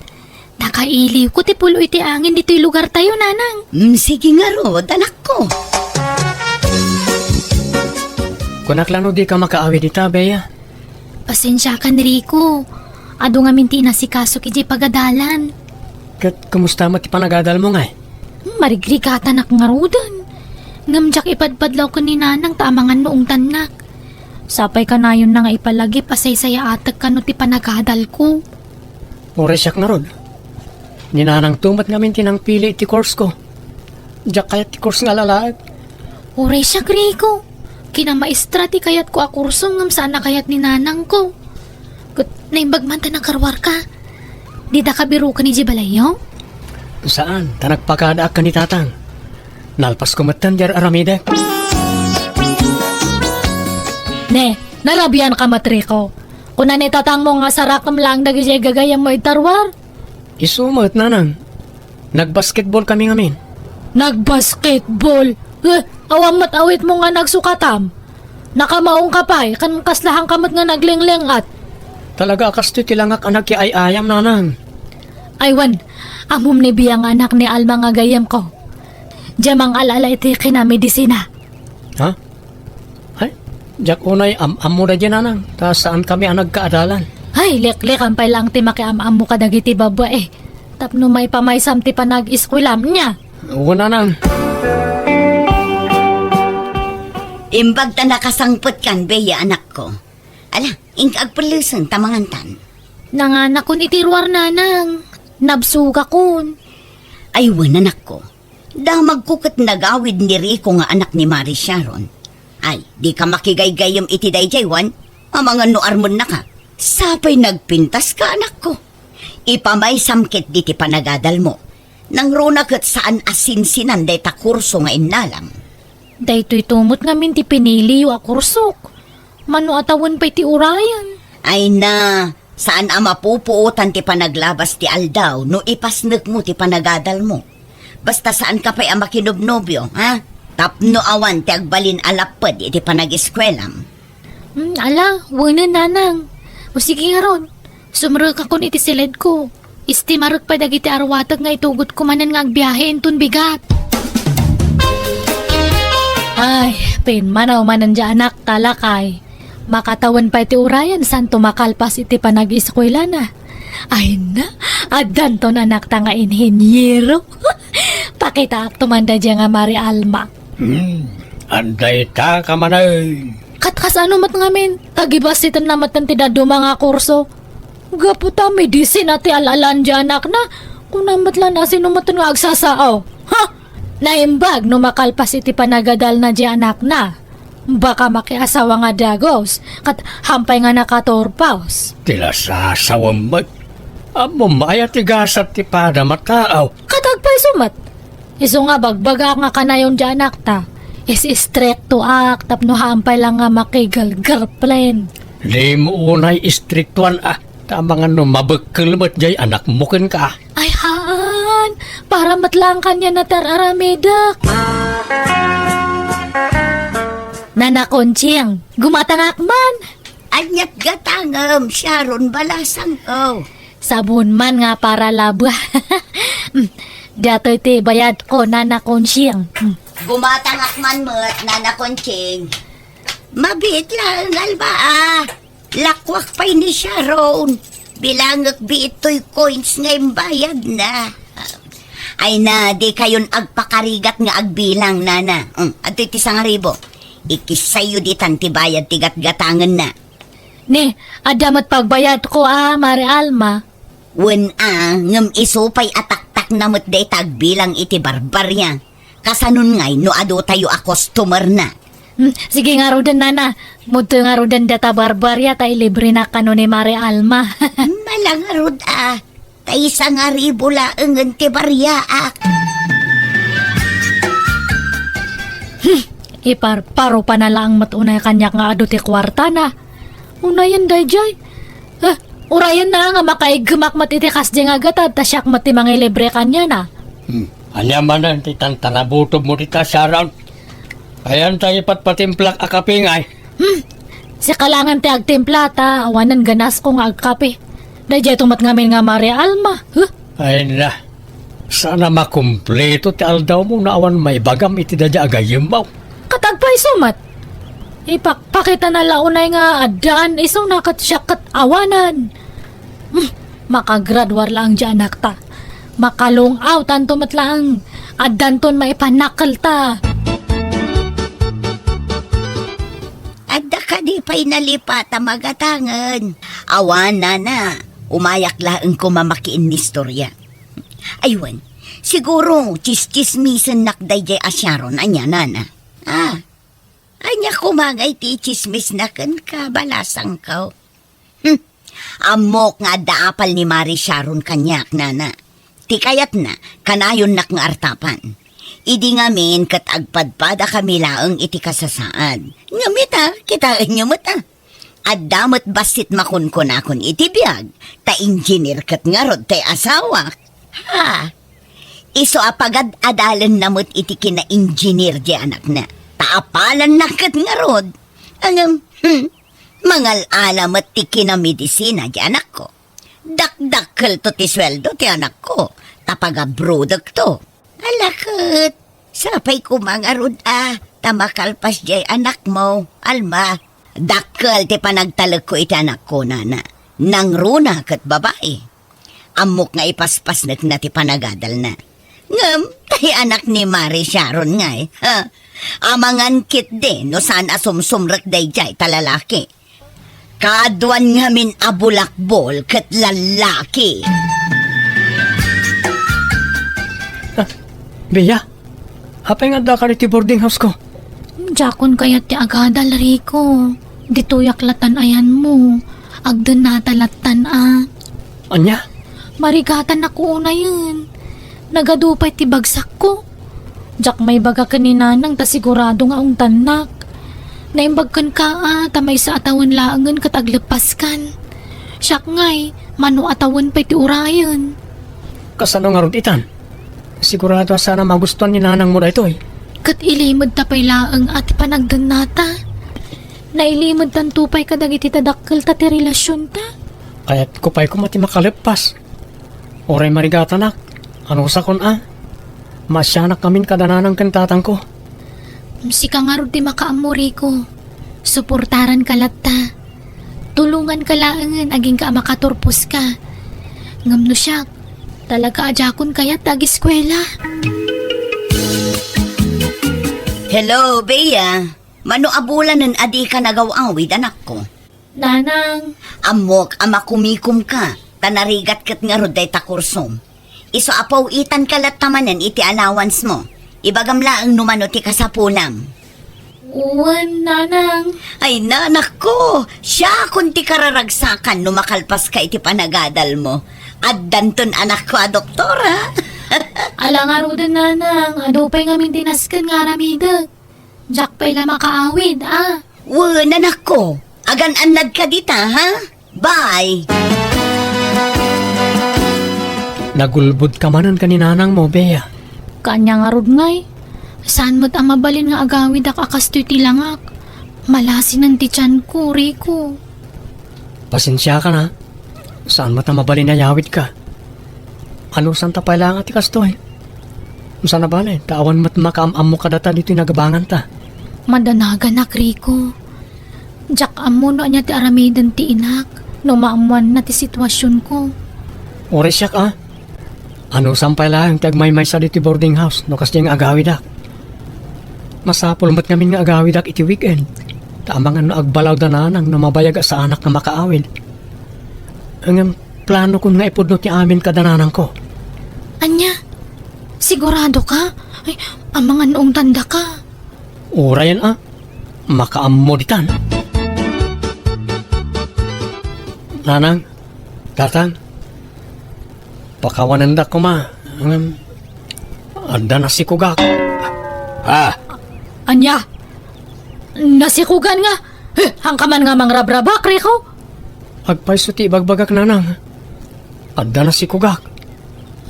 Nakailiwko ti pulo iti angin ditoy lugartayo, nanang. Mm, sige ngarud, anakko. Kunak la no dika makaawid ita, Bea. Pasensiakan, Rico. Adu ngamin ti inasikasok idiay pagadalan. Ket kumusta met ti panagadalmo, ngay? Marigrigatanak ngaruden. Ngem diak ipadpadlaw ken ni nanang ta amangan no ungtannak. Sapay kanayonna nga ipalagip a saysayaatek kano ti panagadalko. Uray siak ngarud. Ni nanangto met ngamin ti nangpili iti course ko. Diak kayat ti course nga alalaek. Uray siak, Rico. Kinamaestra ti kayatko a kurso ngem saan a kayat ni nanangko. Ket naimbag man ta nakaruarka. Didaka biroken idiay balayyo? Saan, ta nagpakadaak ken ni tatang. Nalpasko metten diay ar-aramidek. Ne, narabianka met, Rico. Kuna ni tatangmo nga sarakem laeng dagidiay gagayyemmo iti tarwar. Isu met, nanang. Nagbasketball kami ngamin. Nagbasketball? Eh, awan met awitmo nga nagsukatam? Nakamaongka pay, ken kaslahanka met nga naglingling-at. Talaga a kastoy ti langak a nagkiay-ayam, nanang. Ay wen, ammom ni Bea nga anak ni Alma nga gayyemko. Diay mangal-ala iti kinamedisina. Ha? Ay, diak unay am-ammo daydiay, nanang, ta saan kami a nagkaadalan. Ay, liklikan pay laeng ti makiam-ammo kadagiti babbai. Tapno maipamaysam ti panag-eskuelam, nia? Wen, nanang. Imbag ta nakasangpetkan, Bea, anakko. Ala, inka agpellesen ta mangantan. Nanganakon iti ruar, nanang. Nabsogakon. Ay wen, anakko. Damagko ket nagawid ni Rico nga anak ni Mari Sharon. Ay, dika makigaygayyem iti daydiay, wen? Amangan no armennaka. Sapay nagpintaska, anakko. Ipamaysam ketdi ti panagadalmo. Nangruna ket saan a sinsinan dayta kurso nga innalam. Daytoy tumot ngamin ti piniliyo a kursok. Mano a tawen pay ti urayen? Ay na, saan a mapupuotan ti panaglabas ti aldaw no ipasnekmo ti panagadalmo. Basta saanka pay a makinobnobio, ha? Tapno awan ti agbalin a lapped iti panag-eskuelam. Hmm, ala, wenen, nanang. O sige ngarud, sumrekakon iti siledko. Istimarek pay dagiti arwatek nga itugotko manen nga agbiahe inton bigat. Ay, pimmanaw manen diay anak, ta lakay. Makatawen pay ti urayen santo makalpas iti panag-eskuelana. Ay na, addanton anakta nga inheniero. Pakitaakto man daydiay nga Mari Alma. Hmm, adda ita ka manen. Kat kasano met ngamin, tagibasitenna metten ti dadduma nga kurso. Gapu ta medisina ti al-alan diay anakna, kuna met la no asino metten nga agsasao. Ha? Naimbag no makalpas iti panagadalna diay anakna. Baka makiasawa nga dagus, ket hampay nga nakaturpos. Ti nasasawem met. Ammom aya ti gasat ti padam a tao. Ket agpayso met. Isu nga bagbagaak nga kanayon diay anakta. Is-istriktoak tapno hampay la nga makigal-girlfriend. Dimo unay istriktoan a, ta amangan no mabekkel met diay anakmo kenka. Ay haan, para met laeng kaniana ti ar-aramidek. Nana Conching, gumatangak man. Aniat gatangem, Sharon, balasangko. Sabon man nga para laba. Datoy ti bayadko, Nana Conching. Hmm. Gumatangak man met, Nana Conching. Mabiit laeng, Alma, a. Lakuak pay ni Sharon. Bilangek biit toy coins nga imbayadna. Ay na, di kayon agpakarigat nga agbilang, Nana. Hmm, adtoy ti sangaribu. Ikissayyo ditan ti bayad ti gatgatangenna. Ni, adda met pagbayadko a, Mare Alma. Wen a, ngem isu pay a taktakna met dayta agbilang iti barbaria. Kasanon ngay no adu tayo a customer-na? Hmm, sige ngaruden, Nana. Mudtoy ngaruden data barbaria ta ilibrenak kano ni Mare Alma. Mala ngarud a. Ta isangaribu laengen ti bariaak. Hmm, iparparo pa na laeng met unay kaniak nga adu ti kuartana. Unayen daydiay. Eh, urayenna nga makaiggemak met iti kasdiay nga gatad ta siak met ti mangilibre kaniana. Hmm. Ania manen ti tantarabutob mo dita, Sharon? Ayan tayo patpatimplak a kape ngay. Hmm. Sika laengen ti agtimpla ta awanen ganasko nga agkape. Daydiay to met ngamin nga Mare Alma. Huh? Ay na. Sana makumpleto ti aldaw mo no awan maibagam iti daydiay a gayyemmo. Ket agpayso met. Ipakpakita na la unay nga addaan isuna ket siak ket awanen. Hmm, makagraduar laeng diay anakta. Makalung-aw tanto met laeng. Addanton maipanakkelta. Adda kadi pay nalipat a magatangen? Awan, Nana. Umayak laeng koma makiinnistorya. Aywan, siguro, tsistsismisennak daydiay a Sharon, ania, Nana? Ah, ania koma ngay ti itsismisna kenka, balasangko? Hmm. Ammok nga adda apal ni Mare Sharon kaniak, Nana. Ti kayatna, kanayonnak nga artapan. Idi ngamin ket agpadpadakami laeng iti kasasaad. Ngem ita, kitaenyo met a. Adda met bassit makunkunakon iti biag, ta engineer ket ngarud ti asawak. Ha? Isu a pagad-adalenna met iti kina-engineer ti anakna. Ta apalanna ket ngarud. Ngem, hmm, mangal-ala met ti kinamedisina ti anakko. Dakdakkelto ti sueldo ti anakko, ta pagabrodekto. Ala ket, sapay koma ngarud a, ta makalpas diay anakmo, Alma. Dakkel ti panagtalekko iti anakko, Nana. Nangruna ket babai. Ammok nga ipaspasnekna ti panagadalna. Ngem, tay anak ni Mare Sharon ngay, ha? Amangan ketdi no saan a sumsumrek daydiay ta lalaki. Kaaduan ngamin a bulakbol ket lalaki. Ah, Bea, apay nga addaka iti boarding house ko? Diakon kayat ti agadal, Rico. Ditoyak latan ayanmo. Agdennata latan a. Ania? Marigatan ako unayen. Nagadu pay ti bagsakko. Diak maibaga ken ni Nanang ta sigurado nga ungtannak. Naimbag kenka a ta maysa a tawen laengen ket agleppaskan. Siak ngay, mano a tawen pay ti urayen. Kasano ngarud itan? Sigurado a saan a magustuan ni Nanangmo daytoy. Ket ilimedta pay laeng a ti panagdennata. Nailimedtanto pay kadagiti tadakkelta ti relasionta. Kayatko pay koma ti makaleppas. Uray marigatanak, anusakon a. Maasianak ngamin kada nanang ken tatangko. Sika ngarud ti makaammo, Rico. Suportaranka latta. Tulonganka laengen agingga a makaturposka. Ngem no siak, talaga a diakon kayat ti ageskuela. Hello, Bea. Mano a bulanen a dika nagaw-awid, anakko? Nanang. Ammok a makumikomka, ta narigat ket ngarud dayta kursom. Isu a paw-itanka latta manen iti allowance mo. Ibagam laeng no mano ti kasapulam. Wen, Nanang. Ay, nanakko, siakon ti kararagsakan no makalpaska iti panagadal mo. Addanton anakko a doktora. Ala ngaruden, Nanang, adu pay ngamin ti nasken nga aramidek. Diak pay la makaawid, a. Wen, anakko, agan-annadka dita, ha? Bye! Nagulbodka manen ken ni nanangmo, Bea. Kaanya ngarud ngay, saan met a mabalin nga agawidak a kastoy ti langak. Malasinen ti tianko, Rico. Pasensiakan, a. Saan met a mabalin a yawidka. Anusanta pay laeng a ti kastoy. Saan a bale, ta awan met makaam-ammo kadata ditoy nagabanganta. Madanaganak, Rico. Diak ammo no ania ti aramiden ti inak no maammoanna ti situasionko. Uray siak, a. Anusam pay laeng ti agmaymaysa ditoy boarding house no kasdiay nga agawidak. Masapul met ngamin nga agawidak iti weekend. Ta amangan no agbalaw da nanang no mabayag a saanak nga makaawid. Ngem planokon nga ipudno ti amin kada nanangko. Ania? Siguradoka? Ay, amangan no ungtandaka. Urayen, a. Makaammo ditan. Nanang, tatang, pakawanendak koma, ngem adda nasikogak. Ah! Ania? Nasikogan nga? Eh, haanka man nga mangrabrabak, Rico? Agpayso ti ibagbagak, nanang. Adda nasikogak.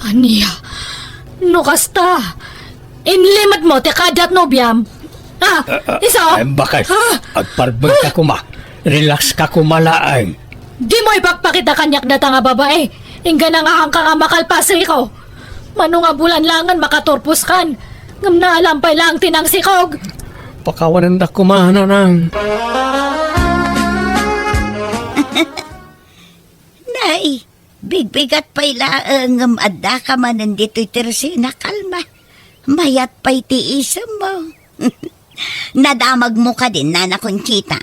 Ania? No kasta, inlimedmo ti kaadiak nobiam? Ah, isu? Ay, bakit? Ah! Agparbeng ka koma. Relax ka koma laeng. Dimo ipakpakita kaniak data nga babae. Inggana nga haanka nga makalpas, Rico. Mano nga bulan laengen makaturposkan. Ngem naalam pay laeng ti nangsikog. Pakawanendak koma, nanang. Nay, bigbigat pay laeng ngem addaka manen ditoy Teresina, kalma. Mayat pay ti isemmo. Nadamagmo kadin, Nana Conchita.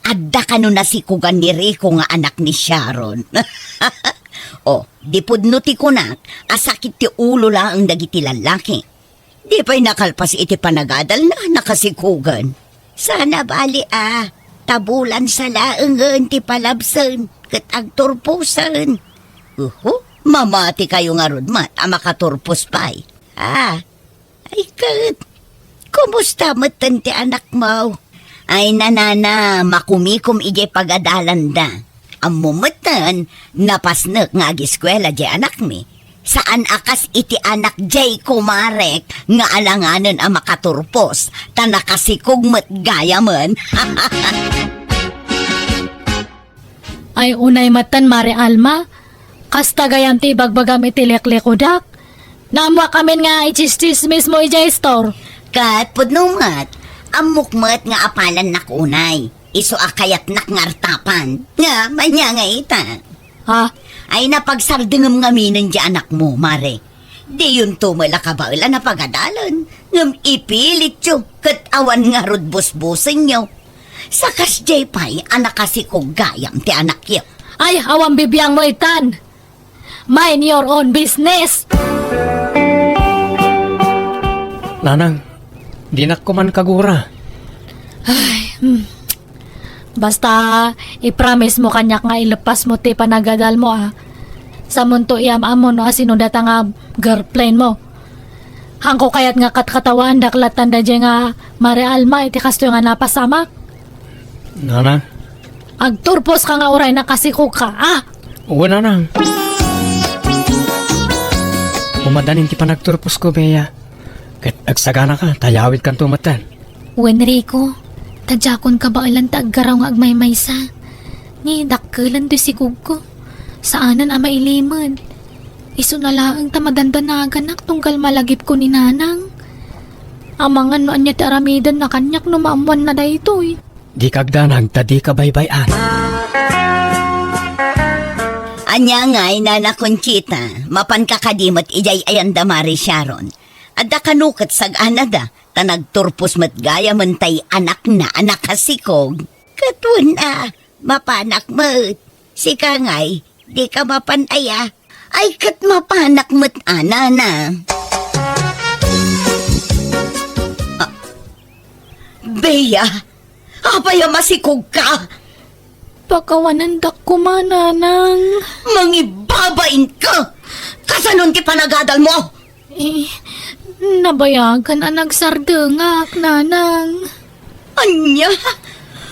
Adda kano nasikogan ni Rico nga anak ni Sharon. O, di pudno ti kunak a sakit ti ulo laeng dagiti lallaki. Di pay nakalpas iti panagadalna, nakasikogan. Saan a bale a, ta bulan sa laengen ti palabsen ket agturposen. Uhu, mamati kayo ngarud met a makaturpos pay. Ah, ay ket, kumusta metten ti anakmo? Ay, nanana, makumikom idiay pagadalanda. Ammo metten, napasnek nga agiskuela diay anakmi. Saan a kas iti anak diay kumarek nga alanganen a makaturpos, ta nakasikog met gayamen. Ay, unay metten, Mare Alma. Kasta gayam ti ibagbagam iti leklekudak. Naammoak amin nga itsistsismismo idiay store. Ket pudno met, ammok met nga apalannak unay. Isu a kayatnak nga artapan. Nga, ania ngay ita? Ha? Ay, napagsardengem ngaminen diay anakmo, Mare. Diyonto met la kabaelan a pagadalen, ngem ipilityo ket awan ngarud busbusenyo. Sa kasdiay pay a nakasikog gayam ti anakyo. Ay, awan bibiangmo itan. Mind your own business. Nanang, dinak koman kagura. Ay, hmm. Basta, i-promise mo kaniak nga ileppasmo ti panagadalmo, a. Samonto iyam-ammo no asino data nga girlfriendmo. Haanko kayat nga katkatawaandak latta daydiay nga Mare Alma iti kastoy nga napasamak. Nanang? Agturposka nga uray nakasikogka, a? Wen, nanang. Umadanin ti panagturposko, Bea. Ket agsaganaka, ta yawidkanto metten. Wen, Rico, ta diakon kabaelan ta aggaraw nga agmaymaysa. Ni dakkelen ti sikogko. Saanen a mailimed. Isuna laeng ta madandanaganak tunggal malagipko ni Nanang. Amangan no ania ti aramidenna kaniak no maammoanna daytoy. Dika agdanag ta dika baybay-an. Ania ngay, Nana Conchita, mapanka kadi met idiay ayanda Mare Sharon? Adda kano ket sag-anada, ta nagturpos met gayamen tay anakna a nakasikog. Ket wen a, mapanak met. Sika ngay, dika mapan aya? Ay, ket mapanak met a, Nana. Ah, Bea, apay a masikogka? Pakawanendak koma, Nanang. Mangibabainka! Kasanon ti panagadalmo? Eh, nabayagan a nagsardengak, Nanang. Ania?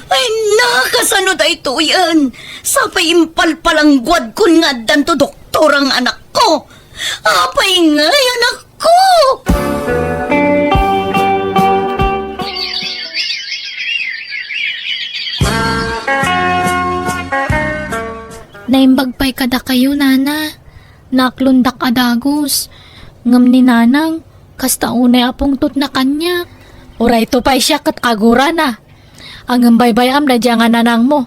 Ay, nakasano daytoyen? Sapay impalpalangguadkon nga addanto doktor nga anakko. Apay ngay, anakko? Naimbag pay kadakayo, nana. Naaklondak a dagus. Ngem ni nanang, kasta unay a pungtotna kaniak. Uray to pay siak ket agurana. Ngem baybay-am daydiay a nanangmo.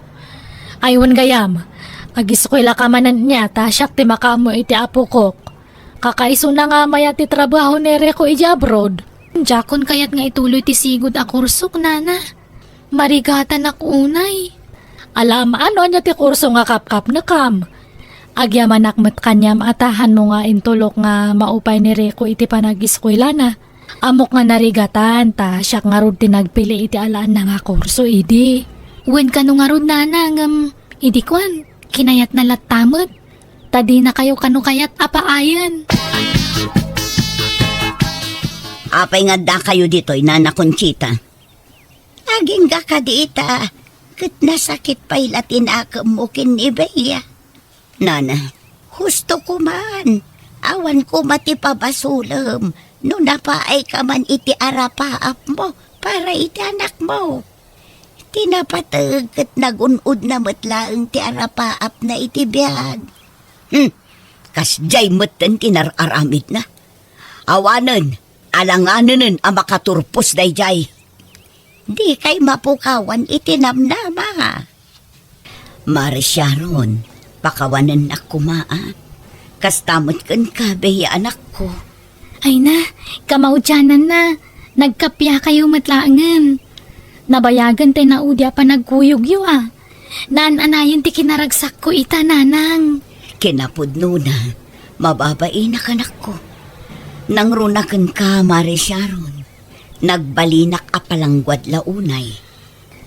Ay, wen gayam, ageskuelaka manen nia ta siak ti makaammo iti apokok. Kakaisuna nga mayat ti trabaho ni Rico idiay abroad. Diakon kayat nga ituloy ti sigud a kursok, nana. Marigatanak unay. Alam, ano ania ti kurso nga kapkapnekam? Agyamanak met kaniam a ta hanmo nga intulok nga maupay ni Rico iti panageskuelana. Ammok nga narigatan ta siak ngarud ti nagpili iti alaenna nga kurso idi. Wen kano ngarud, nana, ngem idi kuan, kinayatna latta met. Ta dinakayo kano kayat a paayen. Apay nga addakayo ditoy, Nana Conchita? Agingga kadi ita, ket nasakit pay la ti nakemmo ken ni Bea. Nana, husto ko man. Awan koma ti pabasolem no napaayka man iti arapaapmo para iti anakmo. Ti napateg ket nagun-odna met laeng ti arapaapna iti biag. Hmm, kasdiay metten ti nar-aramidna. Awanen, alanganenen a makaturpos daydiay. Dikay mapukawan iti namnama. Mare Sharon, pakawanennak koma, a. Kasta met kenka, Bea, anakko. Ay na, kamaudiananna, nagkappiakayo met laengen. Nabayagen ti naudi a panagkuyogyo, a. Naan-anayon ti kinaragsakko ita, nanang. Kinapudnona, mababainak, anakko. Nangruna kenka, Mare Sharon. Nagbalinak a palangguad la unay.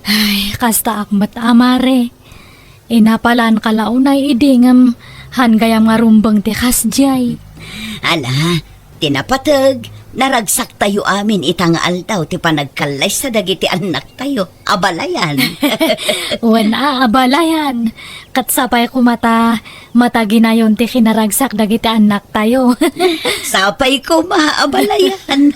Ay, kastaak met a, Mare. Inapalanka la unay idi ngem han gayam nga rumbeng ti kasdiay. Ala, ti napateg, naragsaktayo amin ita nga aldaw ti panagkallaysa dagiti annaktayo. Abalayan. Wen a, abalayan. Ket sapay koma ta mataginayon ti kinaragsak dagiti annaktayo. Sapay koma, abalayan.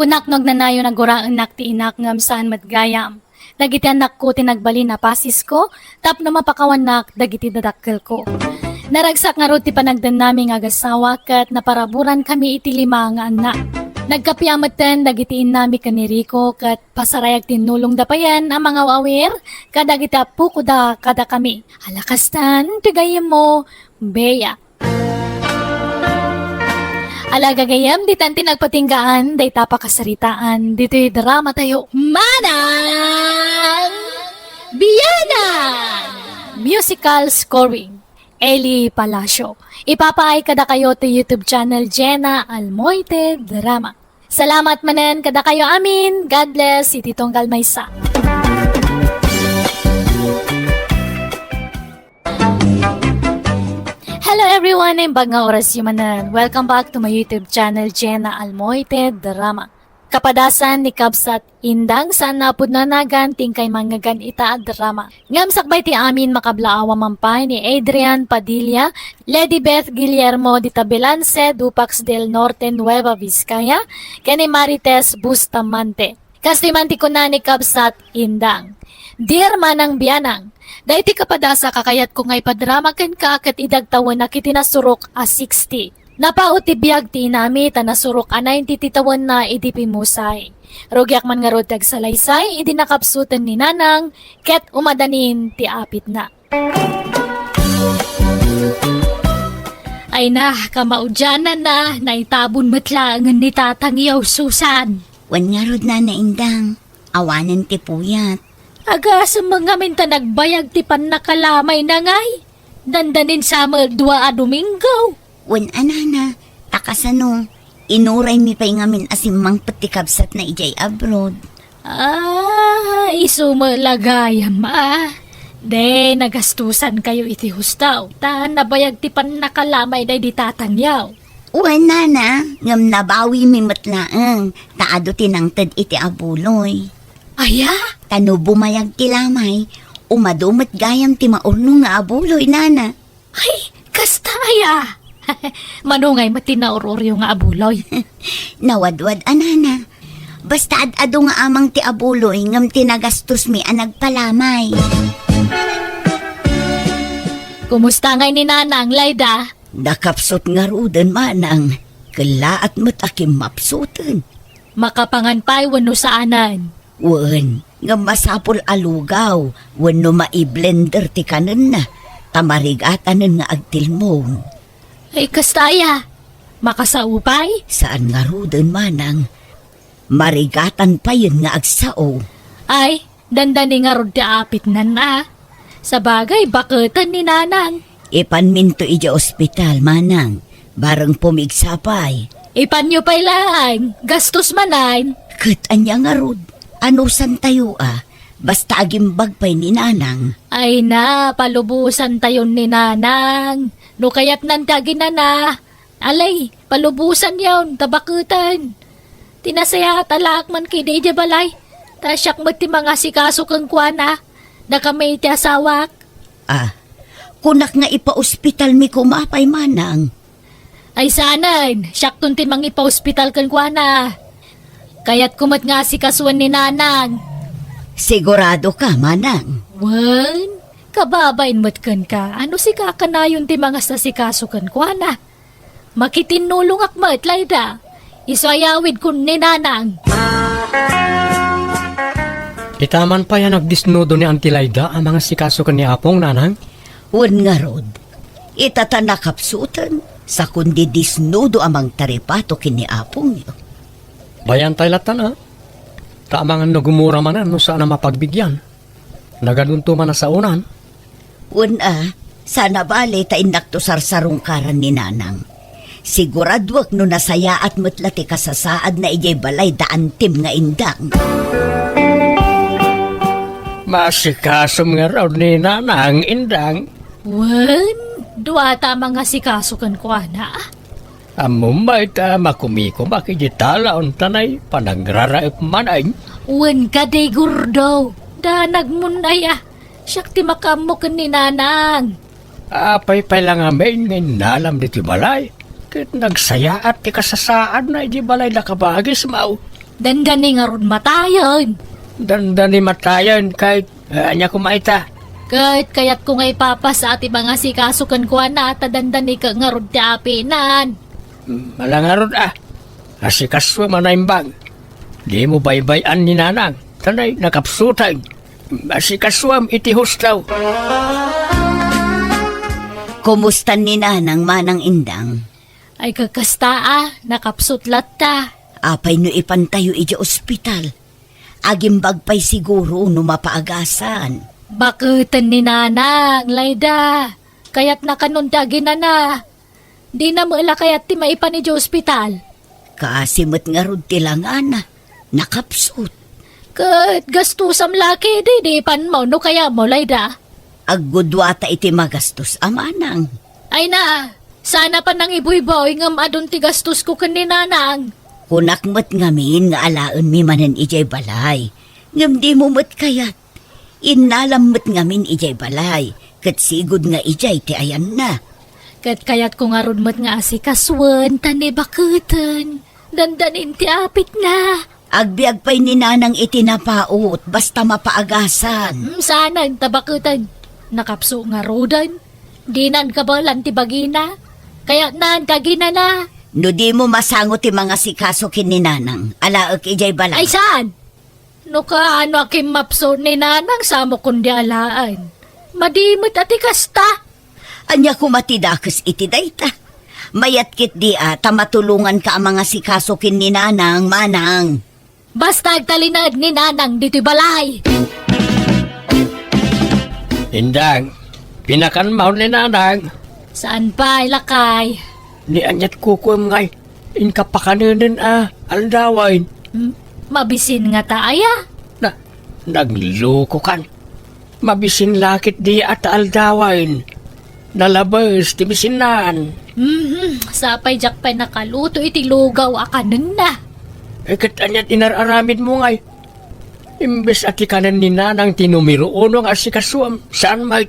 Kunak no agnanayon a guraennak ti inak ngem saan met gayam. Dagiti annakko ti nagbalin a pasisko tapno mapakawannak dagiti dadakkelko. Naragsak ngarud ti panagdannami nga agasawa ket naparaburan kami iti lima nga annak. Nagkappia metten dagiti innami ken ni Rico ket pasarayag tinnulongda payen a mangaw-awir kadagiti appokoda kadakami. Ala kastan ti gayyemmo, Bea. Ala gagayyem, ditan ti nagpatinggaan dayta pakasaritaan ditoy drama tayo, Manang Bianan! Musical scoring, Eli Palacio. Ipapaay kadakayo ti YouTube channel Jenna Almoite Drama. Salamat manen kadakayo amin. God bless iti tunggal maysa. Hello everyone, naimbag nga orasyo manen. Welcome back to my YouTube channel, Jenna Almoite Drama. Kapadasan ni Kabsat Indang, saan a pudno a nagan ti inkay manngegan ita a drama. Ngem sakbay ti amin, makablaawa man pay ni Adrian Padilla, Lady Beth Guillermo de Tabilance, Dupax del Norte, Nueva Vizcaya, ken ni Marites Bustamante. Kastoy man ti kuna ni Kabsat Indang, "Dear Manang Bianang, daytoy kapadasa kakayatko nga ipadrama kenka ket idagtawenak iti nasurok a sixty. Napaut ti biag ti inami ta nasurok a ninety ti tawenna idi pimmusay. Rugiak man ngarud ti agsalaysay idi nakapsuten ni Nanang ket umadanin ti apitna." Ay na, kamaudiananna, naitabon met laengen ni Tatang Yaw Susan. Wen ngarud, Nana Indang, awanen ti puyat. Agasem ngamin ta nagbayag ti pannakalamayna ngay. Dandanin sa met dua a Domingo. Wen a, Nana, ta kasano, inuraymi pay ngamin a simmangpet ti kabsatna idiay abroad. Ah, isu met la gayam, a. De, nagastusankayo iti husto, ta nabayag ti pannakalamay daydi Tatang Yaw. Wen, Nana, ngem nabawimi met laeng, ta adu ti nangted iti abuloy. Aya? Ta no bumayag ti lamay, umadu met gayam ti maurnong nga abuloy, Nana. Ay, kasta aya! Mano ngay met ti naur-uryo nga abuloy? Nawadwad a, Nana. Basta ad-adu nga amang ti abuloy ngem ti nagastosmi a nagpalamay. Kumusta ngay ni Nanang, Layda? Nakapsut ngaruden, Manang. Kellaat met a kimmapsuten. Makapangan pay wenno saanen? Wen, ngem masapul a lugaw wenno mai-blender ti kanenna, ta marigatanen nga agtilmong. Ay, kasta aya? Makasao pay? Saan ngaruden, Manang. Marigatan payen nga agsao. Ay, dandani ngarud ti apitnan a. Sabagay, baketen ni Nanang. Ipanminto idiay ospital, Manang. Bareng pumigsa pay. Ipanyo pay laeng, gastos manen. Ket ania ngarud? Anusantayo a? Basta agimbag pay ni Nanang. Ay na, palubosantayon ni Nanang. No kayatnan ti aginana, alay, palubosanyon, ta baketen. Ti nasayaat a laak man kadi idiay balay, ta siak met ti mangasikaso kenkuana, dakami ti asawak. Ah, kunak nga ipaospitalmi koma pay, Manang. Ay saanen, siakton ti mangipaospital kenkuana. Kayatko met nga asikasuen ni Nanang. Sigurado ka, Manang? Wen, kababain met kenka, a no sika kanayon ti mangasikaso kenkuana. Makitinnulongak met, Layda. Isu a yawidkon ni Nanang. Ita man pay a nagdisnudo ni Auntie Layda a mangasikaso ken ni Apong, Nanang? Wen ngarud, ita ta nakapsuten, sakon di disnudo a mangtaripato ken ni Apongyo. Bayan tay lattan a. Ta amangan no gumura manen no saan a mapagbigian. Nagadunto man a saonan. Wen a, sana bale ta innakto sarsarungkaran ni Nanang. Siguraduek no nasayaat met la ti kasasaadna idiay balay da Antim nga Indang. Maasikasom ngarud ni Nanang, Indang. Wen, duata a mangasikaso kenkuana. Ammom met a makumikomak iti talaon ta nay panagraraep manen. Wen kadi, Gordo, danagmon aya. Siak ti makaammo ken ni Nanang. Apay pay la ngamin nga innalam ditoy balay? Ket nagsayaat ti kasasaadna iti balay da kabagismo. Dandani ngarud matayen. Dandani matayen ket, eh, ania koma ita? Ket kayatko nga ipapasa ti mangasikaso kenkuana ta dandani ket ngarud ti apinan. Ala ngarud a, asikaso a manaimbag. Dimo baybay-an ni Nanang, ta nay nakapsuten. Asikasoam iti husto. Kumusta ni Nanang, Manang Indang? Ay, kakasta a, nakapsut latta. Apay no ipantayo idiay ospital? Agimbag pay siguro no mapaagasan. Baketen ni Nanang, Layda. Kayatna kanon ti aginana. Dina met la kayat ti maipan idiay ospital. Kaasi met ngarud ti langana. Nakapsut. Ket gastosam la kadi di ipanmo no kayatmo, Layda. Aggudua ta iti magastos a manang. Ay na, sana pa nangibuyboy ngem adun ti gastosko ken ni Nanang. Kunak met ngamin nga alaenmi manen idiay balay. Ngem dimo met kayat. Innalam met ngamin idiay balay, ket sigud nga idiay ti ayanna. Ket kayatko ngarud met nga asikasuen ta ni baketen. Dandanin ti apitna. Agbiag pay ni Nanang iti napaut, basta mapaagasan. Mm, saanen ta baketen. Nakapso ngaruden. Dinan kabaelan ti bagina. Kayatnan ti aginana. No dimo masango ti mangasikaso ken ni Nanang, alaek idiay balay. Ay, saan? No kaano a kimmapso ni Nanang, samokon di alaen. Madi met a ti kasta. Ania koma ti dakes iti dayta? Mayat ketdi a ta matulonganka a mangasikaso ken ni Nanang, manang. Basta agtalinaed ni Nanang ditoy balay. Indang, pinakanmo ni Nanang. Saan pay, lakay? Ni aniat kukuem ngay, inka pakanenen a aldawen. Hmm? Mabisin ngata aya? Na, naglukokan. Mabisin la ketdi a ta aldawen. Nalabes ti bisinnan. Mhm, sapay diak pay nakaluto iti lugaw a kanenna. Eh, ket aniat inar-aramidmo ngay? Imbes a ti kanen ni Nanang ti numero uno nga asikasuam, saan met?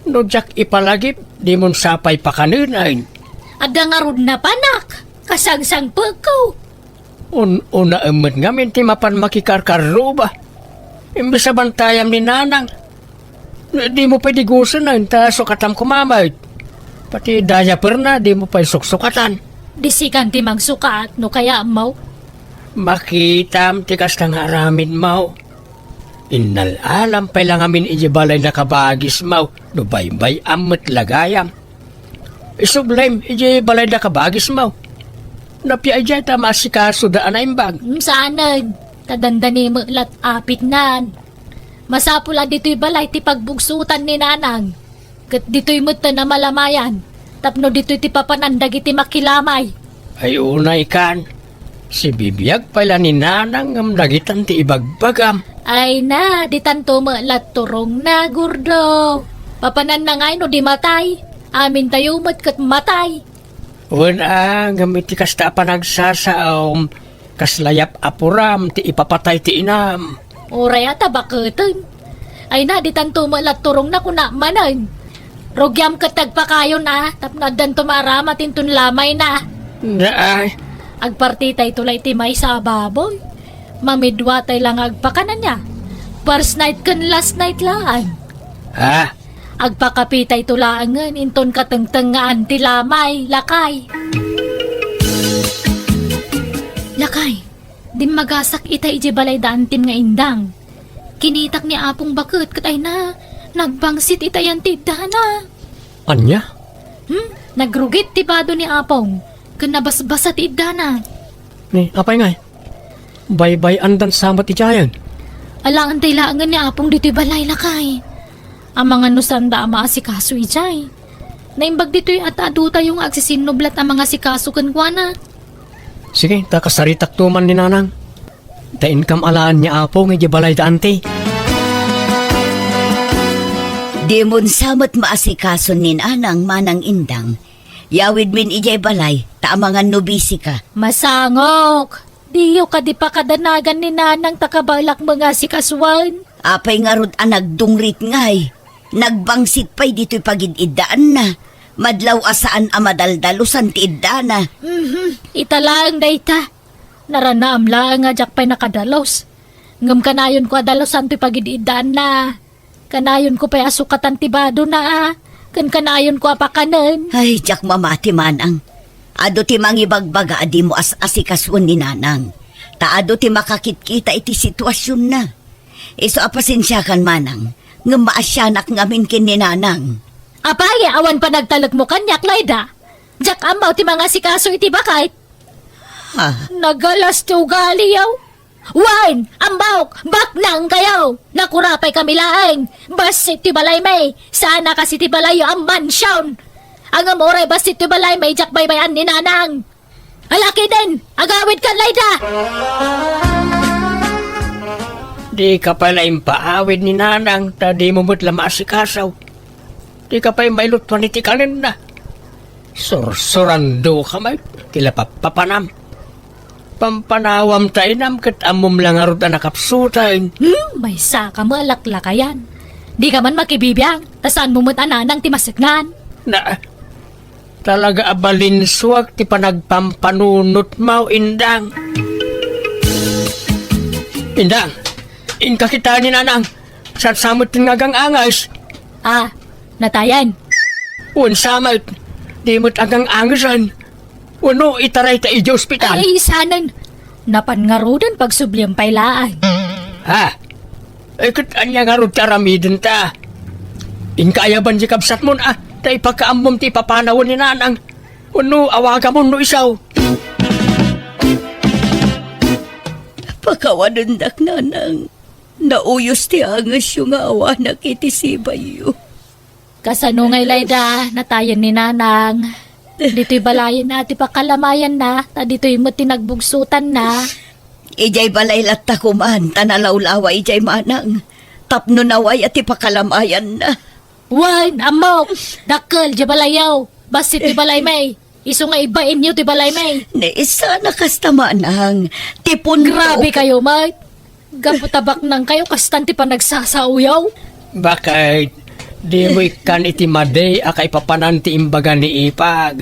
No diak ipalagip, dimon sapay pakanenen. Adda ngarud napanak, kasangsangpetko. Un-, unaem met ngamin ti mapan makikarkarruba. Imbes a bantayam ni Nanang, dimo pay digusen ta sukatam koma met. Pati diaperna, dimo pay suksukatan. Di sikan ti mangsukat, no kayatmo. Makitam ti kasta nga aramidmo. Innal-alam pay la ngamin idiay balayda kabagismo, no baybay-am met la gayam. Isublem idiay balayda kabagismo. Napia idiay ta maasikasoda a naimbag. Mm, saanen, ta dandani met lat apitnan. Masapul a ditoy balay ti pagbugsutan ni Nanang. Ket ditoy metten a malamayan, tapno ditoy ti papanan dagiti makilamay. Ay, unay kan. Sibibiag pay la ni Nanang ngem dagitan ti ibagbagam. Ay na, ditanto met la turongna, Gordo. Papananna ngay no di matay? Amintayo met ket matay. Wen a, ngem iti kasta a panagsasaom, kasla yap-apuram ti ipapatay ti inam. Uray a ta baketen. Ay na, ditanto met la turongna, kuna manen. Rugiam ket agpakayon a, tapno addanto maaramat inton lamayna. Naay. Agpartitayto la iti maysa a baboy. Mamiduatay la nga agpakan ania. First night ken last night laeng. Ha? Agpakapitayto laengen inton katengtengngaan ti lamay, lakay. Lakay, dimmagasak ita idiay balay da Antim nga indang. Kinitak ni Apong baket ket ay na, nagbangsit ita yan ti iddana. Ania? Hmm? Nagrugit ti bado ni Apong, ken nabasbasa ti iddana. Ni, apay ngay? Baybay-andan sa met idiayen. Alaantay laengen ni Apong ditoy balay, lakay. Amangan no saanda a maasikaso idiay. Naimbag ditoy a ta adutayo nga agsisinublat a mangasikaso kenkuana. Sige, ta kasaritakto man ni Nanang. Ta inkam alaen ni Apong idiay balay da Anti. Dimon sa met maasikaso ni Nanang, Manang Indang. Yawidmin idiay balay, ta amangan no busy ka. Masangok! Diyo kadi pakadanagan ni Nanang ta kabaelak mangasikasuan? Apay ngarud a nagdungrit ngay? Nagbangsit pay ditoy pagid-iddaanna. Madlaw a saan a madaldalusan ti iddana. Mhm, ita laeng dayta. Naranaam laeng a diak pay nakadalus. Ngem kanayonko a dalusan toy pagid-iddaanna. Kanayonko pay a sukatan ti badona a, ken kanayonko a pakanen. Ay, diak mamati, Manang. Adu ti mangibagbaga a dimo as-asikasuen ni Nanang. Ta adu ti makakitkita iti situasionna. Isu a pasensiakan, Manang, ngem maasianak ngamin ken ni Nanang. Apay, awan panagtalekmo kaniak, Layda? Diak ammo ti mangasikaso iti baket. Ha? Nagalas ti ugaliyo. Wen, ammok, baknang kayo! Nakurapay kami laeng! Bassit ti balaymi! Sana kas iti balayyo a mansion! Ngem uray bassit ti balaymi, diak baybay-an ni Nanang! Alakiden! Agawid kan, Layda! Di ka pay la impaawid ni Nanang, ta di mo met la maasikaso. Di ka pay mailutuan iti kanenna. Sursurando ka met, ti lapappapanam. Pampanawam ta inam ket ammom la ngarud a nakapsuten. Hmm, maysa ka met a laklakayan. Di ka man makibibiang, ta saan mo met a Nanang ti maseknan. Na, talaga a balinsuak ti panagpampanunotmo, Indang. Indang, inka kitaen ni Nanang. Saan sa met ti nagang-anges? Ah, natayen. Wen sa met, di met agang-angesen. Wenno itarayta idiay ospital? Ay, saanen. Napan ngaruden, pagsubliam pay laeng. Ha? Ay, ket ania ngarud ti aramidenta? Inka ayaban ti kabsatmon, a, ta ipakaammom ti ipapanawen ni Nanang. Wenno awagamon no isu. Pakawanendak, Nanang. Nauyos ti angesyo nga awanak iti sibayyo. Kasano ngay, Layda, natayen ni Nanang? Ditoy balayenna ti pakalamayanna, ta ditoy met ti nagbugsotanna. Idiay balay latta koman, ta nalawlawa idiay, Manang, tapno nawaya ti pakalamayanna. Wen, ammok, dakkel diay balayyo. Bassit ti balaymi. Isu nga ibainyo ti balaymi. Ni, saan a kasta, Manang. Ti punto. Grabe kayo, met. Gapu ta baknang kayo, kastan ti panagsasaoyo. Baket, di mo ikkan iti madi a kaipapanan ti imbaga ni Ipag.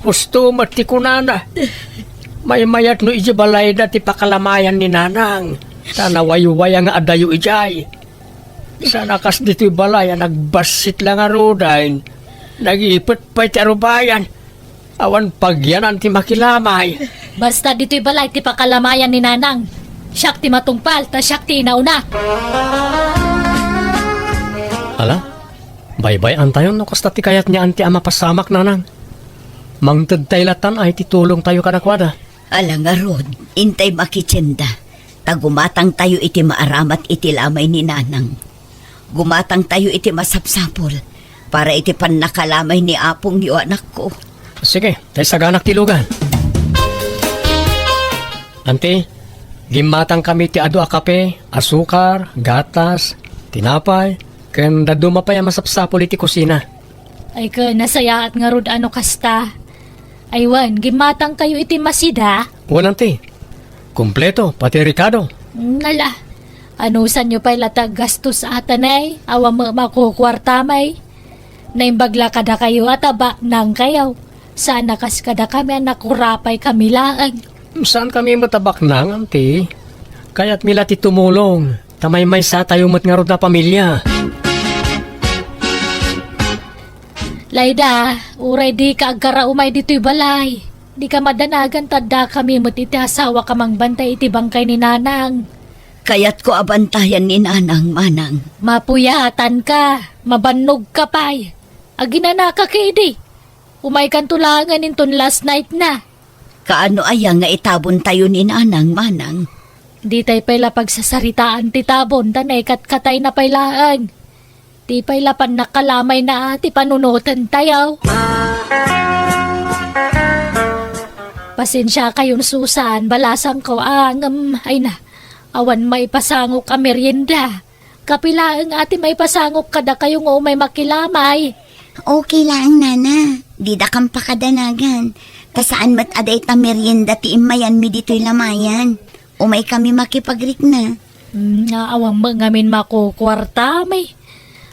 Husto met ti kunana. Maymayat no iti balayda ti pakalamayan ni Nanang, ta nawaywaya nga adayo idiay. Saan a kas ditoy balay a nagbassit la ngaruden, nagipet pay ti arubayan. Awan pagyanan ti makilamay. Basta ditoy balay ti pakalamayan ni Nanang. Siak ti matungpal, ta siak ti inauna. Ala, baybay-antayon no kasta ti kayat ni Auntie a mapasamak, Nanang. Mangtedtay latan ay ti tulongtayo kadakuada. Ala ngarud, intay makitienda, ta gumatangtayo iti maaramat iti lamay ni Nanang. Gumatangtayo iti masapsapul para iti pannakalamay ni apongyo, anakko. Sige, tay saganak ti lugan. Auntie, gimmatangkami ti adu a kape, asukar, gatas, tinapay, ken dadduma pay a masapsapul iti kusina. Ay, ken nasayaat ngarud a no kasta. Ay wen, gimmatangkayo iti masida? Wen, Auntie. Kompleto, pati rekado. Nala, anusanyo pay la ti aggastos, atanay? Awan met makukuartamay. Naimbag la kadakayo a ta baknangkayo. Saan a kas kadakami a nakurapaykami laeng. Saankami met a baknang, Auntie. Kayatmi la ti tumulong, ta maymaysatayo met ngarud a pamilia. Laida, uray dika agkaraumay ditoy balay. Dika madanagan ta addakami met iti asawak a mangbantay iti bangkay ni Nanang. Kayatko a bantayan ni Nanang, Manang. Mapuyatanka, mabannogka pay. Aginanaka ketdi. Umaykanto laengen inton last night na. Kaano aya nga itabontayo ni Nanang, Manang? Ditay pay la pagsasaritaan ti tabon, ta naikatkatayna pay laeng. Di pay la pannakalamayna ti panunotentayo. Pasensiakayon, Susan, balasangko, a, ngem, ay na, awan maipasangok a merienda. Kape laeng a ti maipasangok kadakayo nga umay makilamay. Okay laeng, Nana. Didakam pakadanagan. Ta saan met a dayta merienda ti immayanmi ditoy lamayan. Umaykami makipagrikna. Hmm, nga awan met ngamin makukuartami.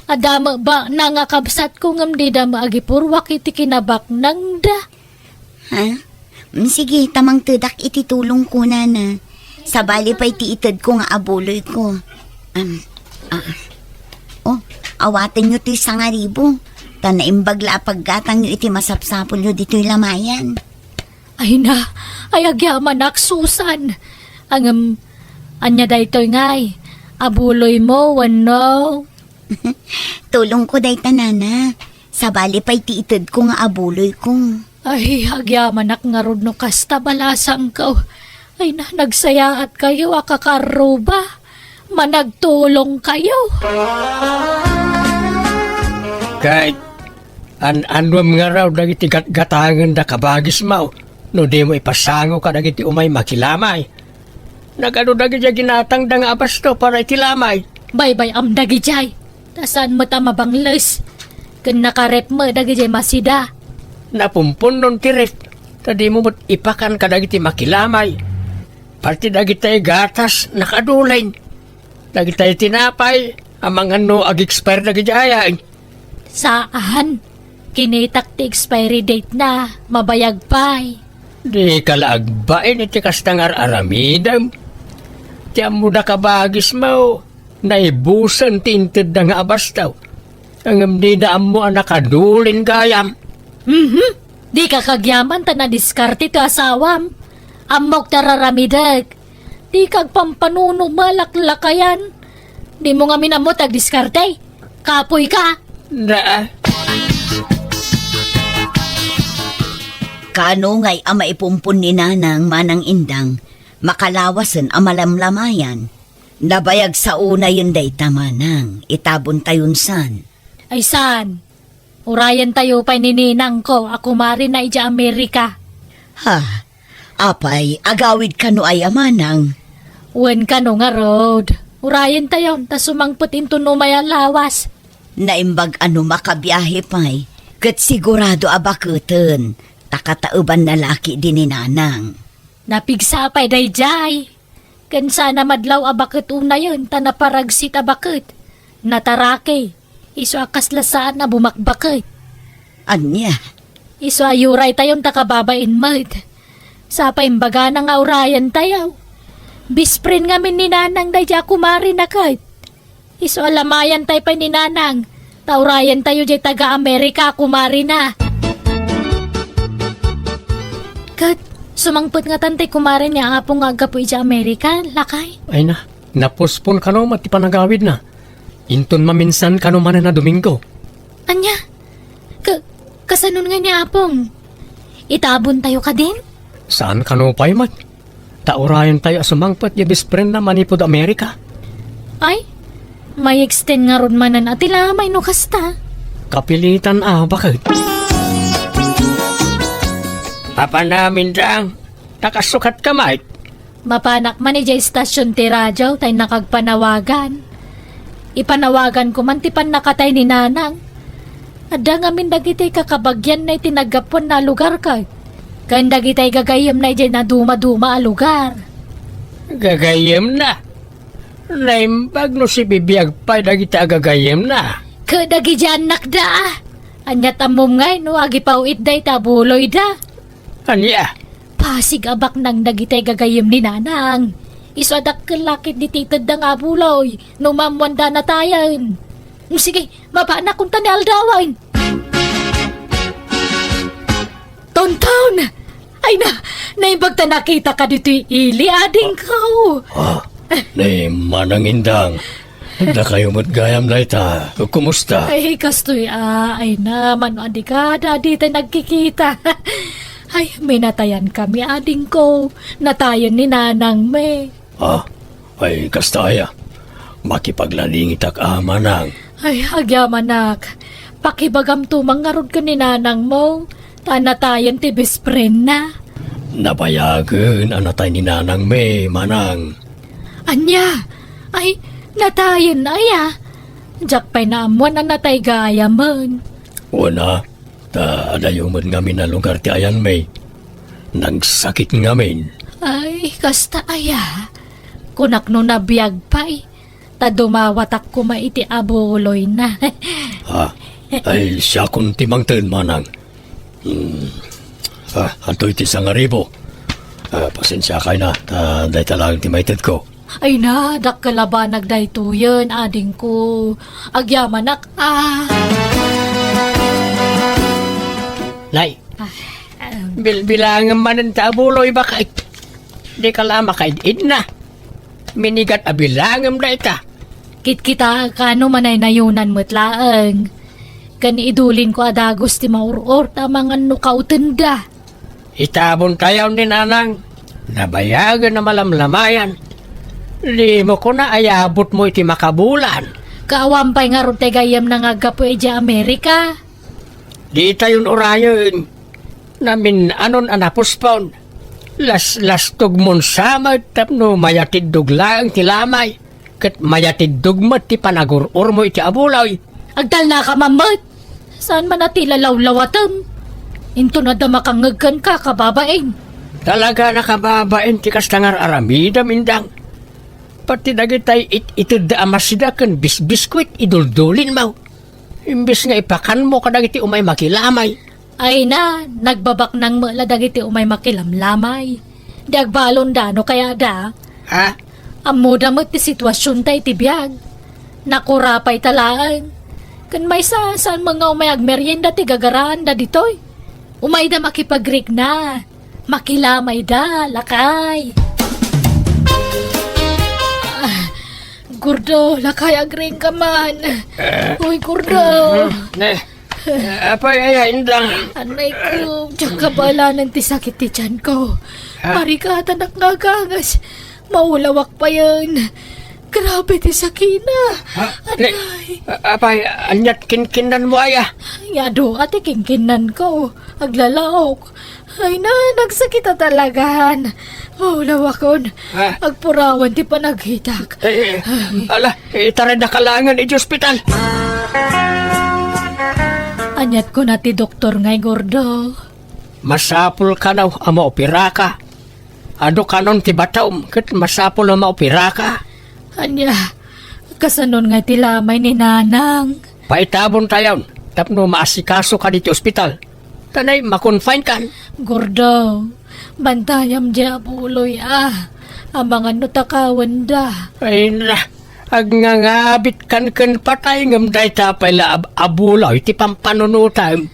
Adda met baknang a kabsatko ngem dida met agipurruak iti kinabaknangda. Ha? Mm, sige, ta mangtedak iti tulongko, Nana. Sabali pay ti itedko nga abuloyko. Am, ah. Oh, awatenyo ti sangaribu. Ta naimbag la a paggatangyo iti masapsapulyo ditoy lamayan. Ay na, ay agyamanak, Susan. Ngem, ania daytoy ngay? Abuloymo wenno? Tulongko dayta, Nana. Sabali pay ti itedko nga abuloyko. Ay, agyamanak ngarud no kasta, balasangko. Ay na, nagsayaatkayo a kakarruba. Managtulongkayo. Ket an-anuem ngarud dagiti gatgatangenda, kabagismo, no dimo ipasangok kadagiti umay makilamay? Nagadu dagiti ginatangda nga abasto para iti lamay. Baybay-am dagidiay, ta saan met a mabangles. Ken nakarep met dagidiay masida. Napumpunnon ti ref, ta dimo met ipakan kadagiti makilamay. Pati dagitay gatas, nakadulen. Dagitay tinapay, amangan no ag-expire dagidiay. Saan. Kinitak ti expiry date na, mabayag pay. Dika la agbain iti kasta nga ar-aramidem. Ti ammoda, kabagismo, naibusen ti intedda nga abasto. Ngem dida ammo a nakadulen gayam. Mhm. Dika kagyaman ta nadiskarte ti asawam. Ammok ti ar-aramidek. Dika agpampanuno malaklakayan. Dimo ngamin ammo ti agdiskarte. Kapoyka. Na. Kaano ngay a maipumpon ni Nanang, Manang Indang, makalawasen a malamlamayan? Nabayag sa unayen dayta, Manang, itabontayon san. Ay saan? Urayentayo pay ni ninangko a kumarina idiay Amerika. Ha? Apay, agawid kano aya, Manang? Wen kano ngarud. Urayentayon ta sumangpet inton umay a lawas. Naimbag a no makabiahe pay, ket sigurado a baketen, ta kataebanna la ketdi ni Nanang. Napigsa pay daydiay. Ken saan a madlaw a baket unayen ta naparagsit a baket. Nataraki. Isu a kasla saan a bumakbaket. Ania? Isu a yuraytayon ta kababain met. Sapay imbagana nga urayan tayo. Best friend ngamin ni Nanang daydiay a kumarina ket. Isu a lamayan tayo pay ni Nanang, ta urayan tayo diay taga-Amerika a kumarina. Ket, sumangpet ngatan ti kumare ni Apong nga aggapu idiay Amerika, lakay? Ay na, napospon kano met ti panagawidna. Inton maminsan kano manen a Domingo. Ania? Ka-, kasanon ngay ni Apong? Itabon tayo kadin? Saan kano pay met? Ta urayan tayo a sumangpet diay best friendna manipud Amerika. Ay, may extend ngarud manen a ti lamay no kasta. Kapilitan a, baket. Apan amin dang, nakasukat ka, Mike? Mapanak man idiay istasyon ti radio tay nakagpanawagan. Ipanawaganko man ti pannakatay ni Nanang. Adda ngamin dagiti kakabagianna iti naggapuanna a lugar ket, ken dagiti gagayyemna idiay nadumaduma a lugar. Gagayyemna? Naimbag no sibibiag pay dagiti agagayyemna. Ket dagiti annakda. Ania't ammom ngay no agipaw-itda iti abuloyda? Ania? Pasig a baknang dagiti gagayyem ni Nanang. Isu a dakkel la ketdi ti itedda nga abuloy no maammoanda a natayen. Sige, mapanak kunta ni aldawen. Tonton! Ay na, naimbag ta nakitaka ditoy ili, adingko. Ah, ni Manang Indang. Dakayo met gayam dayta. Kumusta? Ay, kastoy, ah, ay na, mano a di ka, dadi tayo nagkikita. Ay, minatayan kami, adingko. Natayen ni Nanang mi. Ah, ay, kasta aya. Makipaglalingitak a, Manang. Ay, agyamanak. Pakibagamto man ngarud ken ni Nanang mo. Ta natayen ti best friend na. Nabayagen a natay ni Nanang mi, Manang. Ania? Ay, natayen aya? Diak pay naammoan a natay gayamen. Wen a, ta adayo met ngamin a lugar ti ayan mi. Nagsakit ngamin. Ay, kasta aya? Kunak no nabiag pay, ta dumawatak koma iti abuloyna. Ha? Ay, siakon ti mangted, Manang. Hmm. Ah, adtoy ti sangaribu. Ah, pasensiakay na, ta dayta laeng ti maitedko. Ay na, dakkel a banag daytoyen, adingko. Agyamanak, ah. Nay, ah, um, bilbilangem manen ta abuloy, baket. Dika la makaid-idna. Minigat a bilangem dayta. Kitkitaek no manaynayonan met laeng. Ken idulinko a dagus ti maur-or ta mangan no kautenda. Itabon tayo ni Nanang. Nabayagen a malamlamayan. Dimo kuna ayabutmo iti makabulan. Kaawan pay ngarud ti gayyemna nga aggapu idiay Amerika. Ditayon urayen. Namin-anon a napospon. Laslastogmon sa met tapno mayatiddog laeng ti lamay, ket mayatiddog met ti panagur-urmo iti abuloy. Agtalnaka man met. Saan man a ti lalawlawatem? Inton adda makangngeg kenka, kababain. Talaga a kababain ti kasta nga ar-aramidem, Indang. Pati dagitay it-itedda a masida ken bisbiskuit, iduldulinmo. Imbes nga ipakanmo kadagiti umay makilamay. Ay na, nagbabaknang met la dagiti umay makilamlamay. Di agbalonda no kayada. Ha? Ammoda met ti situasionta iti biag. Nakurapay ta laeng. Ken maysa, saan met nga umay agmerienda ti gagaraanda ditoy? Umayda makipagrikna. Makilamayda, lakay. Ah, Gordo, lakay, agriingka man. Eh. Uy, Gordo. Ne, eh, apay aya, Indang? Anay ko, diak kabalanen ti sakit ti tiyan ko. Ha? Marikatanak nga agagas. Maulawak payen. Grabe ti sakina. Ha? Ne, anay. A-, apay, ania't kinkinnanmo aya? Adu, ati kinkinnanko. Aglalaok. Ay na, nagsakit a talagan. Maulawakon. Ah. Agpurawan ti panagkitak. Eh, eh, ala, itaridaka laengen iti ospital. Ania't kuna ti doktor ngay, Gordo? Masapul kano a maoperaka. Adu kanon ti batom ket masapul a maoperaka. Ania, kasanon ngay ti lamay ni Nanang? Paitabon tayon tapno maasikasoka ditoy ospital. Ta nay, ma-confine kan. Gordo, Bantayam diay abuloy, a. Amangan no takawenda. Ay na, agngangabitka ken patay ngem dayta pay la ab-, abuloy ti pampanunotam.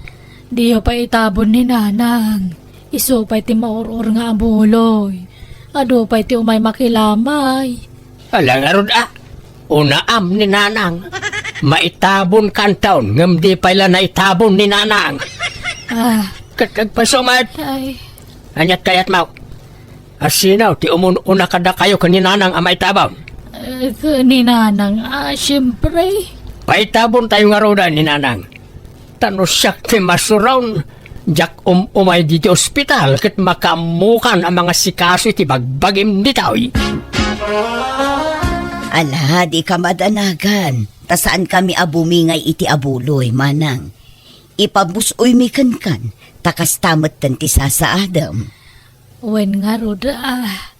Diyo pay itabon ni Nanang. Isu pay ti maur-or nga abuloy. Adu pay ti umay makilamay. Ala ngarud a, unaam ni Nanang. Maitabon kantaon ngem di pay la naitabon ni Nanang. Ah. Ket agpasumat. Ay. Aniat kayatmo? Asino ti umun-una kadakayo ken ni Nanang a maitabon? Eh, ken ni Nanang, ah, siyempre. Paitabon tayo ngaruden ni Nanang. Ta no siak ti masuron, diak um-umay ditoy ospital ket makaammokan a mangasikaso iti bagbagim ditoy. Ala, dika madanagan, ta saankami a bumingay iti abuloy, Manang. Ipabus-oymi kenkan, ta kasta metten ti sasaadem. Wen ngarud, a.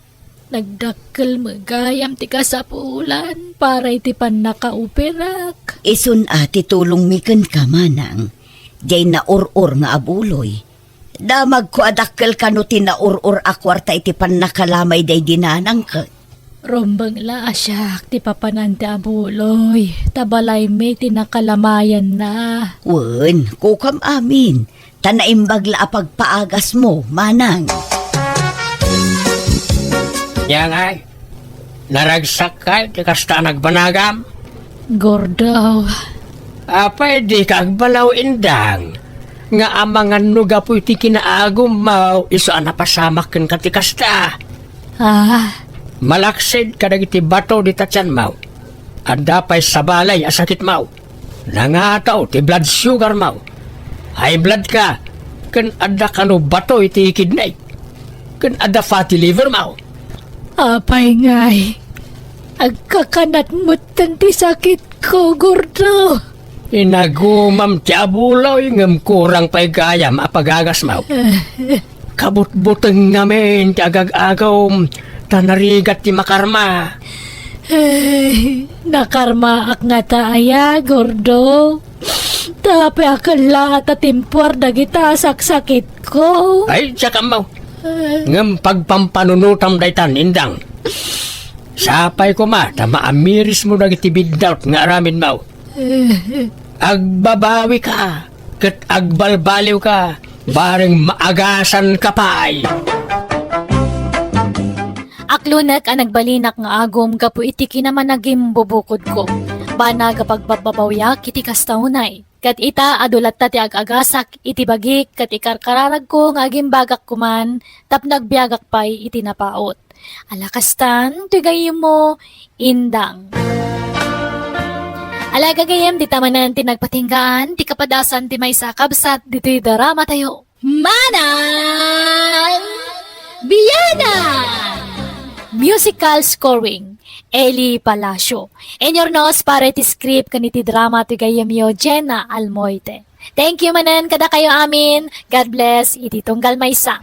Nagdakkel met gayam ti kasapulan para iti pannakaoperak. Isun a ti tulongmi kenka, Manang. Diay naur-or nga abuloy. Damagko a dakkel kano ti naur-or a kuarta iti pannakalamay daydi Nanang ket. Rumbeng la a siak ti papanan ti abuloy, ta balaymi ti nakalamayanna. Wen, kukam amin. Ta naimbag la a pagpaagasmo, Manang. Ania ngay, naragsakkay ti kasta a nagbanagam? Gordo. Apay dika agbalaw, Indang, nga amangan no gapu iti kinaagummo isu a napasamak kenka ti kasta? Ah. Malaksid kadagiti bato dita tianmo, adda pay sabali a sakitmo. Nangataw ti blood sugarmo. High blood ka, ken adda kano bato iti kidney, ken adda fatty livermo. Apay ngay, agkakanat metten ti sakitko, Gordo. Inagumam ti abuloy, ngem kurang pay gayam a pagagasmo. Kabutbuteng ngamin ti agag-agum, ta narigat ti makarma. Eh, nakarmaak ngata aya, Gordo? Tapay a kella a ta timpuar dagita a saksakitko. Ay, diak ammo. Eh. Ngem pagpampanunotam daytan, Indang. Sapay koma ta maamirismo dagiti biddaut nga aramidmo. Eh. Agbabawika ket agbalbaliwka, bareng maagasanka pay. Aklonek a nagbalinak nga agum gapu iti kinamanagim bubukodko. Banag a pagbabbabawiak iti kasta unay. Ket ita, adu latta ti ag-agasak iti bagik ket ikarkararagko nga agimbagak koman tapno agbiagak pay iti napaut. Ala kastan, ti gayyemmo, Indang. Ala gagayyem, dita manen ti nagpatinggaan ti kapadasan ti maysa a kabsat ditoy drama tayo. Manang Biyanan! Musical scoring, Eli Palacio. Inurnos para iti script ken iti drama ti gayyemyo, Jenna Almoite. Thank you manen kadakayo amin. God bless iti tunggal maysa.